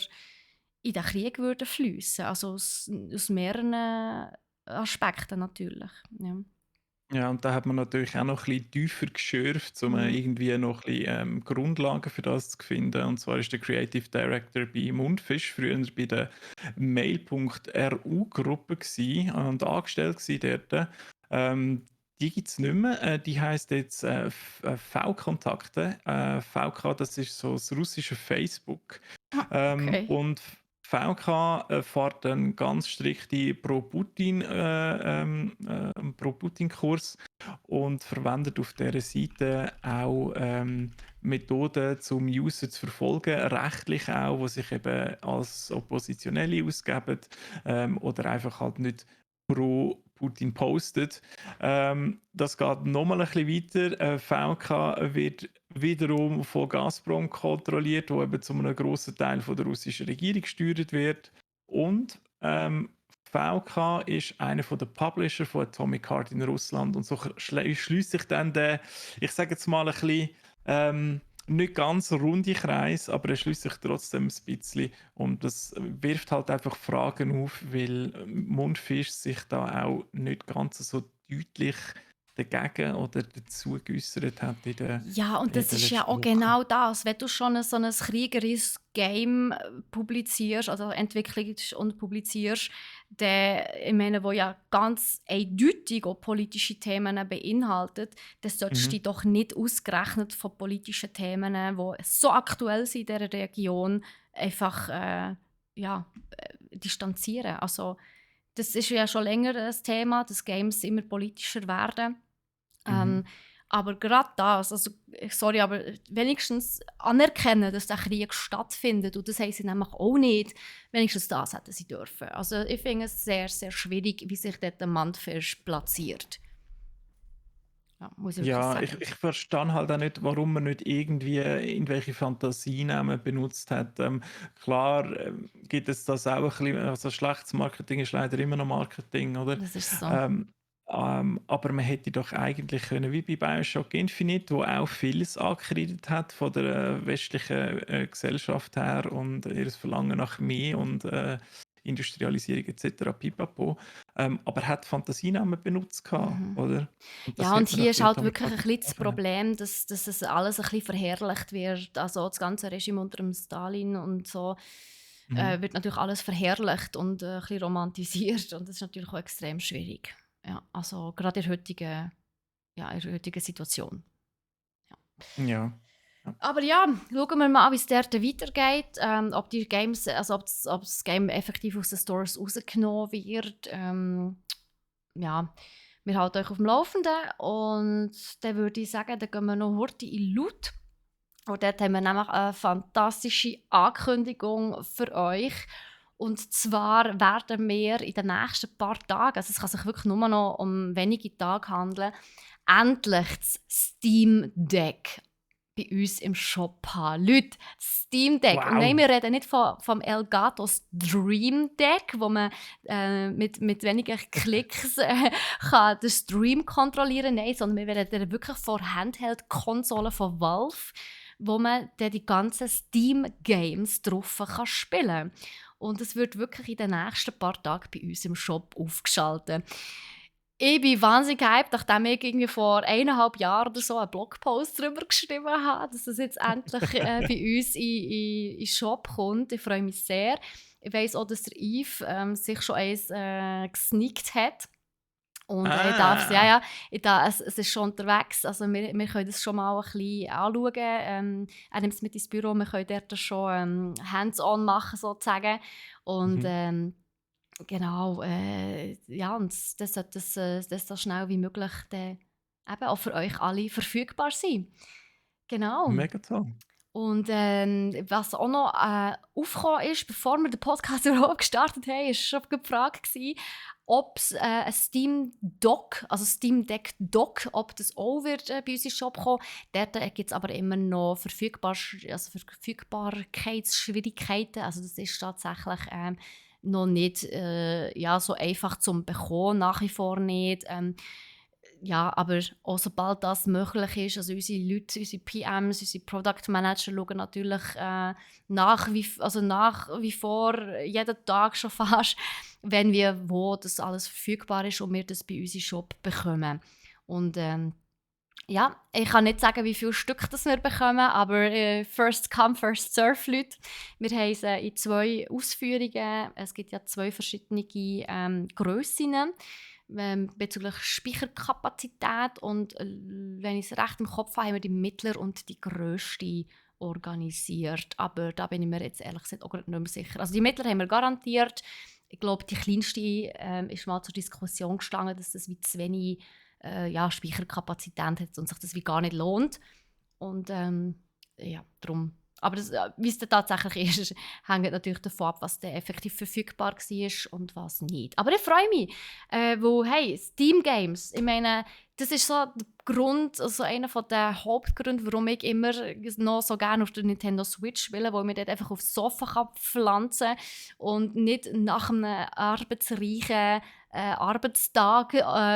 Speaker 1: in den Krieg würden fließen, also aus mehreren Aspekten natürlich. Ja.
Speaker 2: Ja, und da hat man natürlich auch noch ein bisschen tiefer geschürft, um
Speaker 1: Mhm.
Speaker 2: irgendwie noch ein bisschen Grundlagen für das zu finden. Und zwar ist der Creative Director bei Mundfisch früher bei der Mail.ru-Gruppe und angestellt gewesen dort. Die gibt es nicht mehr. Die heisst jetzt V-Kontakte. VK, das ist so das russische Facebook.
Speaker 1: Ah, okay.
Speaker 2: Und VK fährt einen ganz strikten Pro-Putin-Kurs und verwendet auf dieser Seite auch Methoden, um User zu verfolgen, rechtlich auch, die sich eben als Oppositionelle ausgeben oder einfach halt nicht pro Putin postet. Das geht nochmal ein bisschen weiter. VK wird wiederum von Gazprom kontrolliert, wo eben zu einem grossen Teil von der russischen Regierung gesteuert wird. Und VK ist einer der Publisher von Atomic Heart in Russland. Und so schließt sich dann der, ich sage jetzt mal ein bisschen, nicht ganz runde Kreis, aber er schließt sich trotzdem ein bisschen. Und das wirft halt einfach Fragen auf, weil Mundfisch sich da auch nicht ganz so deutlich dagegen oder dazu geäußert hat
Speaker 1: Ja, und
Speaker 2: in
Speaker 1: das
Speaker 2: den
Speaker 1: ist ja
Speaker 2: letzten
Speaker 1: auch
Speaker 2: Wochen.
Speaker 1: genau das. Wenn du schon so ein kriegerisches Game publizierst, also entwickelst und publizierst, ich meine, wo ja ganz eindeutig auch politische Themen beinhaltet, dann solltest du
Speaker 2: Mhm.
Speaker 1: dich doch nicht ausgerechnet von politischen Themen, die so aktuell sind in dieser Region, einfach ja, distanzieren. Also, das ist ja schon länger das Thema, dass Games immer politischer werden.
Speaker 2: Mhm.
Speaker 1: Ähm, aber gerade das, also, sorry, aber wenigstens anerkennen, dass der Krieg stattfindet. Und das haben sie nämlich auch nicht. Wenigstens das hätten sie dürfen. Also ich finde es sehr, sehr schwierig, wie sich dort der Mantfisch platziert. Ja, muss ich wirklich
Speaker 2: Ja, ich,
Speaker 1: sagen.
Speaker 2: ich verstehe halt auch nicht, warum man nicht irgendwie irgendwelche Fantasienamen benutzt hat. Klar gibt es das auch ein bisschen, also schlechtes Marketing ist leider immer noch Marketing, oder?
Speaker 1: Das ist so.
Speaker 2: Ähm, aber man hätte doch eigentlich können, wie bei Bioshock Infinite, wo auch vieles angekreidet hat von der westlichen Gesellschaft her und ihr Verlangen nach mehr und Industrialisierung etc. Pipapo. Aber er hat Fantasienamen benutzt, gehabt,
Speaker 1: Mhm.
Speaker 2: oder? Und das
Speaker 1: Ja, und
Speaker 2: hätte man
Speaker 1: hier
Speaker 2: doch
Speaker 1: ist
Speaker 2: bei
Speaker 1: halt
Speaker 2: Atomic
Speaker 1: wirklich ein
Speaker 2: Heart
Speaker 1: bisschen
Speaker 2: nicht
Speaker 1: das
Speaker 2: machen können.
Speaker 1: Problem, dass es alles ein bisschen verherrlicht wird. Also das ganze Regime unter dem Stalin und so
Speaker 2: Mhm.
Speaker 1: wird natürlich alles verherrlicht und ein bisschen romantisiert. Und das ist natürlich auch extrem schwierig. Ja, also gerade in der heutigen Situation. Ja.
Speaker 2: Ja. Ja.
Speaker 1: Aber ja, schauen wir mal, wie es dort weitergeht. Ob die Games, also ob das Game effektiv aus den Stores rausgenommen wird. Ja, wir halten euch auf dem Laufenden. Und dann würde ich sagen, dann gehen wir noch heute in Loot. Und dort haben wir nämlich eine fantastische Ankündigung für euch. Und zwar werden wir in den nächsten paar Tagen, also es kann sich wirklich nur noch um wenige Tage handeln, endlich das Steam Deck bei uns im Shop haben. Leute, Steam Deck. Und nein,
Speaker 2: Wow.
Speaker 1: wir reden nicht vom Elgatos Dream Deck, wo man mit wenigen Klicks kann den Stream kontrollieren kann. Nein, sondern wir reden wirklich von Handheld-Konsolen von Valve, wo man dann die ganzen Steam-Games drauf kann spielen kann. Und es wird wirklich in den nächsten paar Tagen bei uns im Shop aufgeschaltet. Ich bin wahnsinnig gehypt, nachdem ich irgendwie vor 1,5 Jahren oder so einen Blogpost darüber geschrieben habe, dass es jetzt endlich bei uns in den Shop kommt. Ich freue mich sehr. Ich weiss auch, dass der Yves sich schon eins gesneakt hat. Und ich darf ja,
Speaker 2: Ah.
Speaker 1: ja, es ist schon unterwegs. Also wir können das schon mal ein bisschen anschauen. Er nimmt es mit ins Büro, wir können dort schon hands-on machen, sozusagen. Und
Speaker 2: Mhm.
Speaker 1: genau, ja, und das sollte das so schnell wie möglich dann eben auch für euch alle verfügbar sein. Genau.
Speaker 2: Mega toll.
Speaker 1: Und was auch noch aufgekommen ist, bevor wir den Podcast überhaupt gestartet haben, war schon die Frage, ob es ein Steam Dock, also Steam Deck Dock, ob das auch wird, bei uns in den Shop kommen. Dort gibt es aber immer noch Verfügbarkeitsschwierigkeiten. Also das ist tatsächlich noch nicht ja, so einfach zum Bekommen, nach wie vor nicht. Ja, aber auch sobald das möglich ist, also unsere Leute, unsere PMs, unsere Product Manager schauen natürlich nach wie vor jeden Tag schon fast, wenn wir wo das alles verfügbar ist und wir das bei uns im Shop bekommen. Und ja, ich kann nicht sagen, wie viele Stück das wir bekommen, aber first come, first serve, Leute. Wir haben es in 2 Ausführungen. Es gibt ja 2 verschiedene Grössen bezüglich Speicherkapazität. Und wenn ich es recht im Kopf habe, haben wir die mittlere und die grösste organisiert. Aber da bin ich mir jetzt ehrlich gesagt auch nicht mehr sicher. Also die mittlere haben wir garantiert. Ich glaube, die kleinste ist mal zur Diskussion gestanden, dass das wie zu wenig ja, Speicherkapazität hat und sich das wie gar nicht lohnt. Und ja, darum. Aber wie es dann tatsächlich ist, hängt natürlich davon ab, was dann effektiv verfügbar war und was nicht. Aber ich freue mich, weil, hey, Steam Games, ich meine, das ist so der Grund, also einer der Hauptgründe, warum ich immer noch so gerne auf der Nintendo Switch spiele, weil ich mich dort einfach aufs Sofa pflanzen kann und nicht nach einem arbeitsreichen Arbeitstag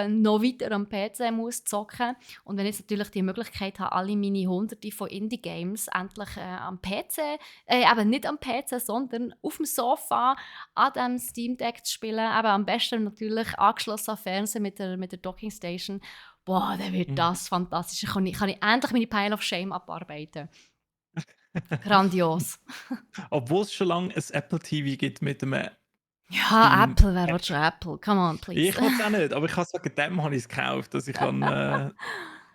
Speaker 1: noch weiter am PC muss zocken. Und wenn ich jetzt natürlich die Möglichkeit habe, alle meine Hunderte von Indie-Games endlich am PC, eben nicht am PC, sondern auf dem Sofa an diesem Steam Deck zu spielen, eben am besten natürlich angeschlossen am Fernseher mit der Docking Station, boah, dann wird
Speaker 2: Mhm.
Speaker 1: das fantastisch. Kann ich endlich meine Pile of Shame abarbeiten. Grandios.
Speaker 2: Obwohl es schon lange ein Apple TV gibt mit einem
Speaker 1: Ja,
Speaker 2: Steam
Speaker 1: Apple, wer will
Speaker 2: Deck.
Speaker 1: schon Apple? Come on, please.
Speaker 2: Ich will es auch nicht, aber ich kann sagen, dem habe ich es gekauft, dass ich kann,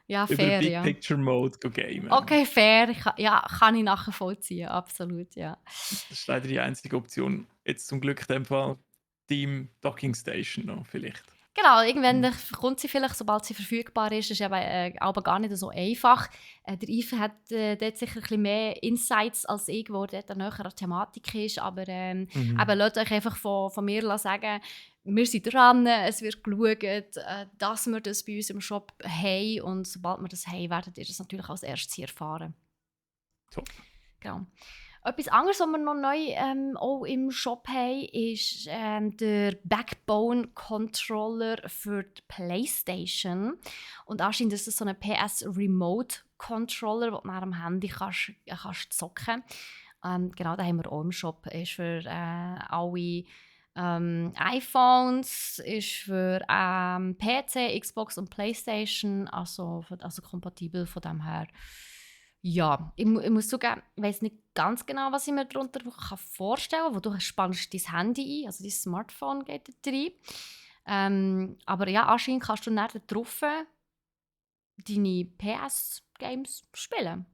Speaker 1: Ja,
Speaker 2: über
Speaker 1: fair,
Speaker 2: Big
Speaker 1: ja.
Speaker 2: Picture Mode gamen.
Speaker 1: Okay, fair. Ja, kann ich nachvollziehen, absolut, ja.
Speaker 2: Das ist leider die einzige Option. Jetzt zum Glück in dem Fall Steam Docking Station noch vielleicht.
Speaker 1: Genau, irgendwann
Speaker 2: Hm.
Speaker 1: kommt sie vielleicht, sobald sie verfügbar ist. Das ist eben aber gar nicht so einfach. Der Yves hat dort sicher ein bisschen mehr Insights als ich, wo dort näher an der Thematik ist. Aber eben,
Speaker 2: Mhm.
Speaker 1: lasst euch einfach von mir sagen, wir sind dran, es wird geschaut, dass wir das bei uns im Shop haben. Und sobald wir das haben, werdet ihr das natürlich als erstes hier erfahren.
Speaker 2: Top.
Speaker 1: Genau. Etwas anderes, was wir noch neu auch im Shop haben, ist der Backbone-Controller für die PlayStation. Und anscheinend ist das so ein PS-Remote-Controller, den du nach dem Handy kannst zocken. Genau, den haben wir auch im Shop. Ist für alle iPhones, ist für PC, Xbox und PlayStation, also kompatibel von dem her. Ja, ich muss zugeben, ich weiss nicht ganz genau, was ich mir darunter vorstellen kann, wo du spannst dein Handy ein, also dein Smartphone geht da rein. Aber ja, anscheinend kannst du dann da drauf deine PS-Games spielen.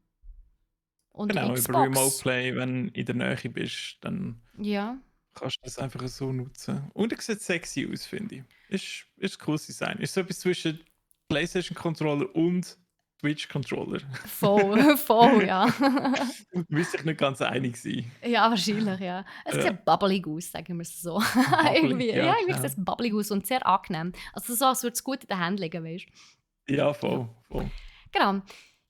Speaker 1: Und
Speaker 2: Genau, über Remote
Speaker 1: Xbox.
Speaker 2: Play, wenn du in der Nähe bist, dann
Speaker 1: Ja.
Speaker 2: kannst du das einfach so nutzen. Und es sieht sexy aus, finde ich. Ist ein cooles Design. Ist so etwas zwischen PlayStation Controller und Twitch-Controller.
Speaker 1: Voll, voll, ja.
Speaker 2: Müsste ich nicht ganz einig sein.
Speaker 1: Ja, wahrscheinlich, ja. Es
Speaker 2: Äh,
Speaker 1: sieht bubbelig aus, sagen wir es so.
Speaker 2: Bubbly,
Speaker 1: Irgendwie, ja,
Speaker 2: ja,
Speaker 1: irgendwie sieht
Speaker 2: genau.
Speaker 1: es bubbelig aus und sehr angenehm. Also so, als würde es gut in den Händen liegen, weißt du.
Speaker 2: Ja,
Speaker 1: Ja,
Speaker 2: voll, voll.
Speaker 1: genau.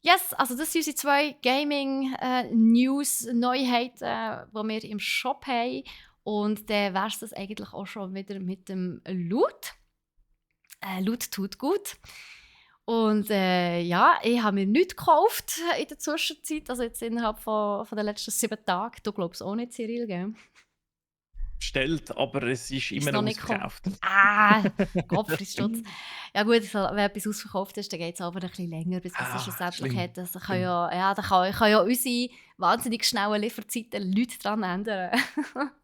Speaker 1: Yes, also das sind unsere 2 Gaming-News-Neuheiten, die wir im Shop haben. Und dann wäre es das eigentlich auch schon wieder mit dem Loot. Loot tut gut. Und ja, ich habe mir nichts gekauft in der Zwischenzeit, also jetzt innerhalb von den letzten 7 Tagen. Du glaubst auch nicht, Cyril, gell?
Speaker 2: Bestellt, aber es ist
Speaker 1: Ist
Speaker 2: immer
Speaker 1: noch nicht gekommen.
Speaker 2: ausverkauft.
Speaker 1: Ah, Kopfschutz. Ja gut, also, wenn etwas ausverkauft ist, dann geht es aber ein bisschen länger, bis man es schlussendlich
Speaker 2: Schlimm.
Speaker 1: hat. Das kann
Speaker 2: Schlimm.
Speaker 1: ja, da kann ja unsere wahnsinnig schnellen Lieferzeiten Leute daran ändern.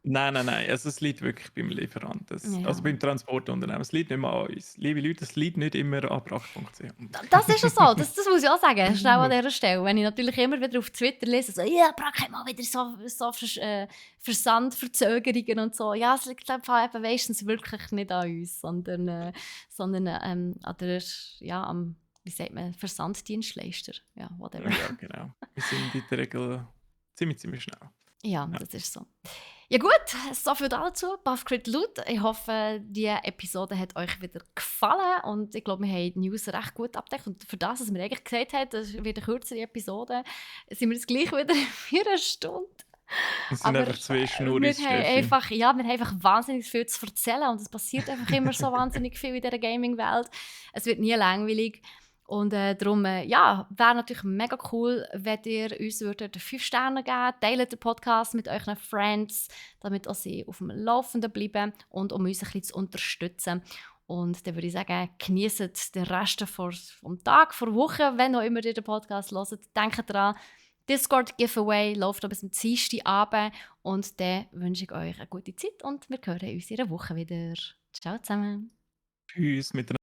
Speaker 2: Nein, nein, nein. Also es liegt wirklich beim Lieferanten.
Speaker 1: Ja.
Speaker 2: Also beim Transportunternehmen. Es liegt nicht mehr an uns. Liebe Leute, es liegt nicht immer an Pracht.ch.
Speaker 1: Das ist ja so, das muss ich auch sagen, schnell an dieser Stelle. Wenn ich natürlich immer wieder auf Twitter lese, so, ja, Brack hat mal wieder so Versandverzögerungen und so. Ja, es liegt einfach eben meistens wirklich nicht an uns, sondern an der, ja, am, wie sagt man, Versanddienstleister. Ja, whatever.
Speaker 2: Ja, genau. Wir sind in der Regel ziemlich schnell.
Speaker 1: Ja,
Speaker 2: Ja.
Speaker 1: das ist so. Ja gut, so viel dazu. Buffcrit Loot. Ich hoffe, die Episode hat euch wieder gefallen und ich glaube, wir haben die News recht gut abgedeckt. Und für das, was wir eigentlich gesagt haben, das wird eine kürzere Episode, sind wir jetzt gleich wieder in 4 Stunden.
Speaker 2: Es sind
Speaker 1: Aber
Speaker 2: einfach 2
Speaker 1: wir
Speaker 2: Schnurris,
Speaker 1: haben
Speaker 2: Steffi.
Speaker 1: einfach, ja, wir haben einfach wahnsinnig viel zu erzählen und es passiert einfach immer so wahnsinnig viel in dieser Gaming-Welt. Es wird nie langweilig. Und darum, ja, wäre natürlich mega cool, wenn ihr uns 5 Sterne geben würdet. Teilt den Podcast mit euren Friends, damit auch sie auf dem Laufenden bleiben und um uns ein bisschen zu unterstützen. Und dann würde ich sagen, genießt den Rest vom Tag, der Woche, wenn auch immer ihr den Podcast hört. Denkt daran, Discord-Giveaway läuft noch bis zum Dienstagabend. Und dann wünsche ich euch eine gute Zeit und wir hören uns in einer Woche wieder. Ciao zusammen.
Speaker 2: Tschüss miteinander.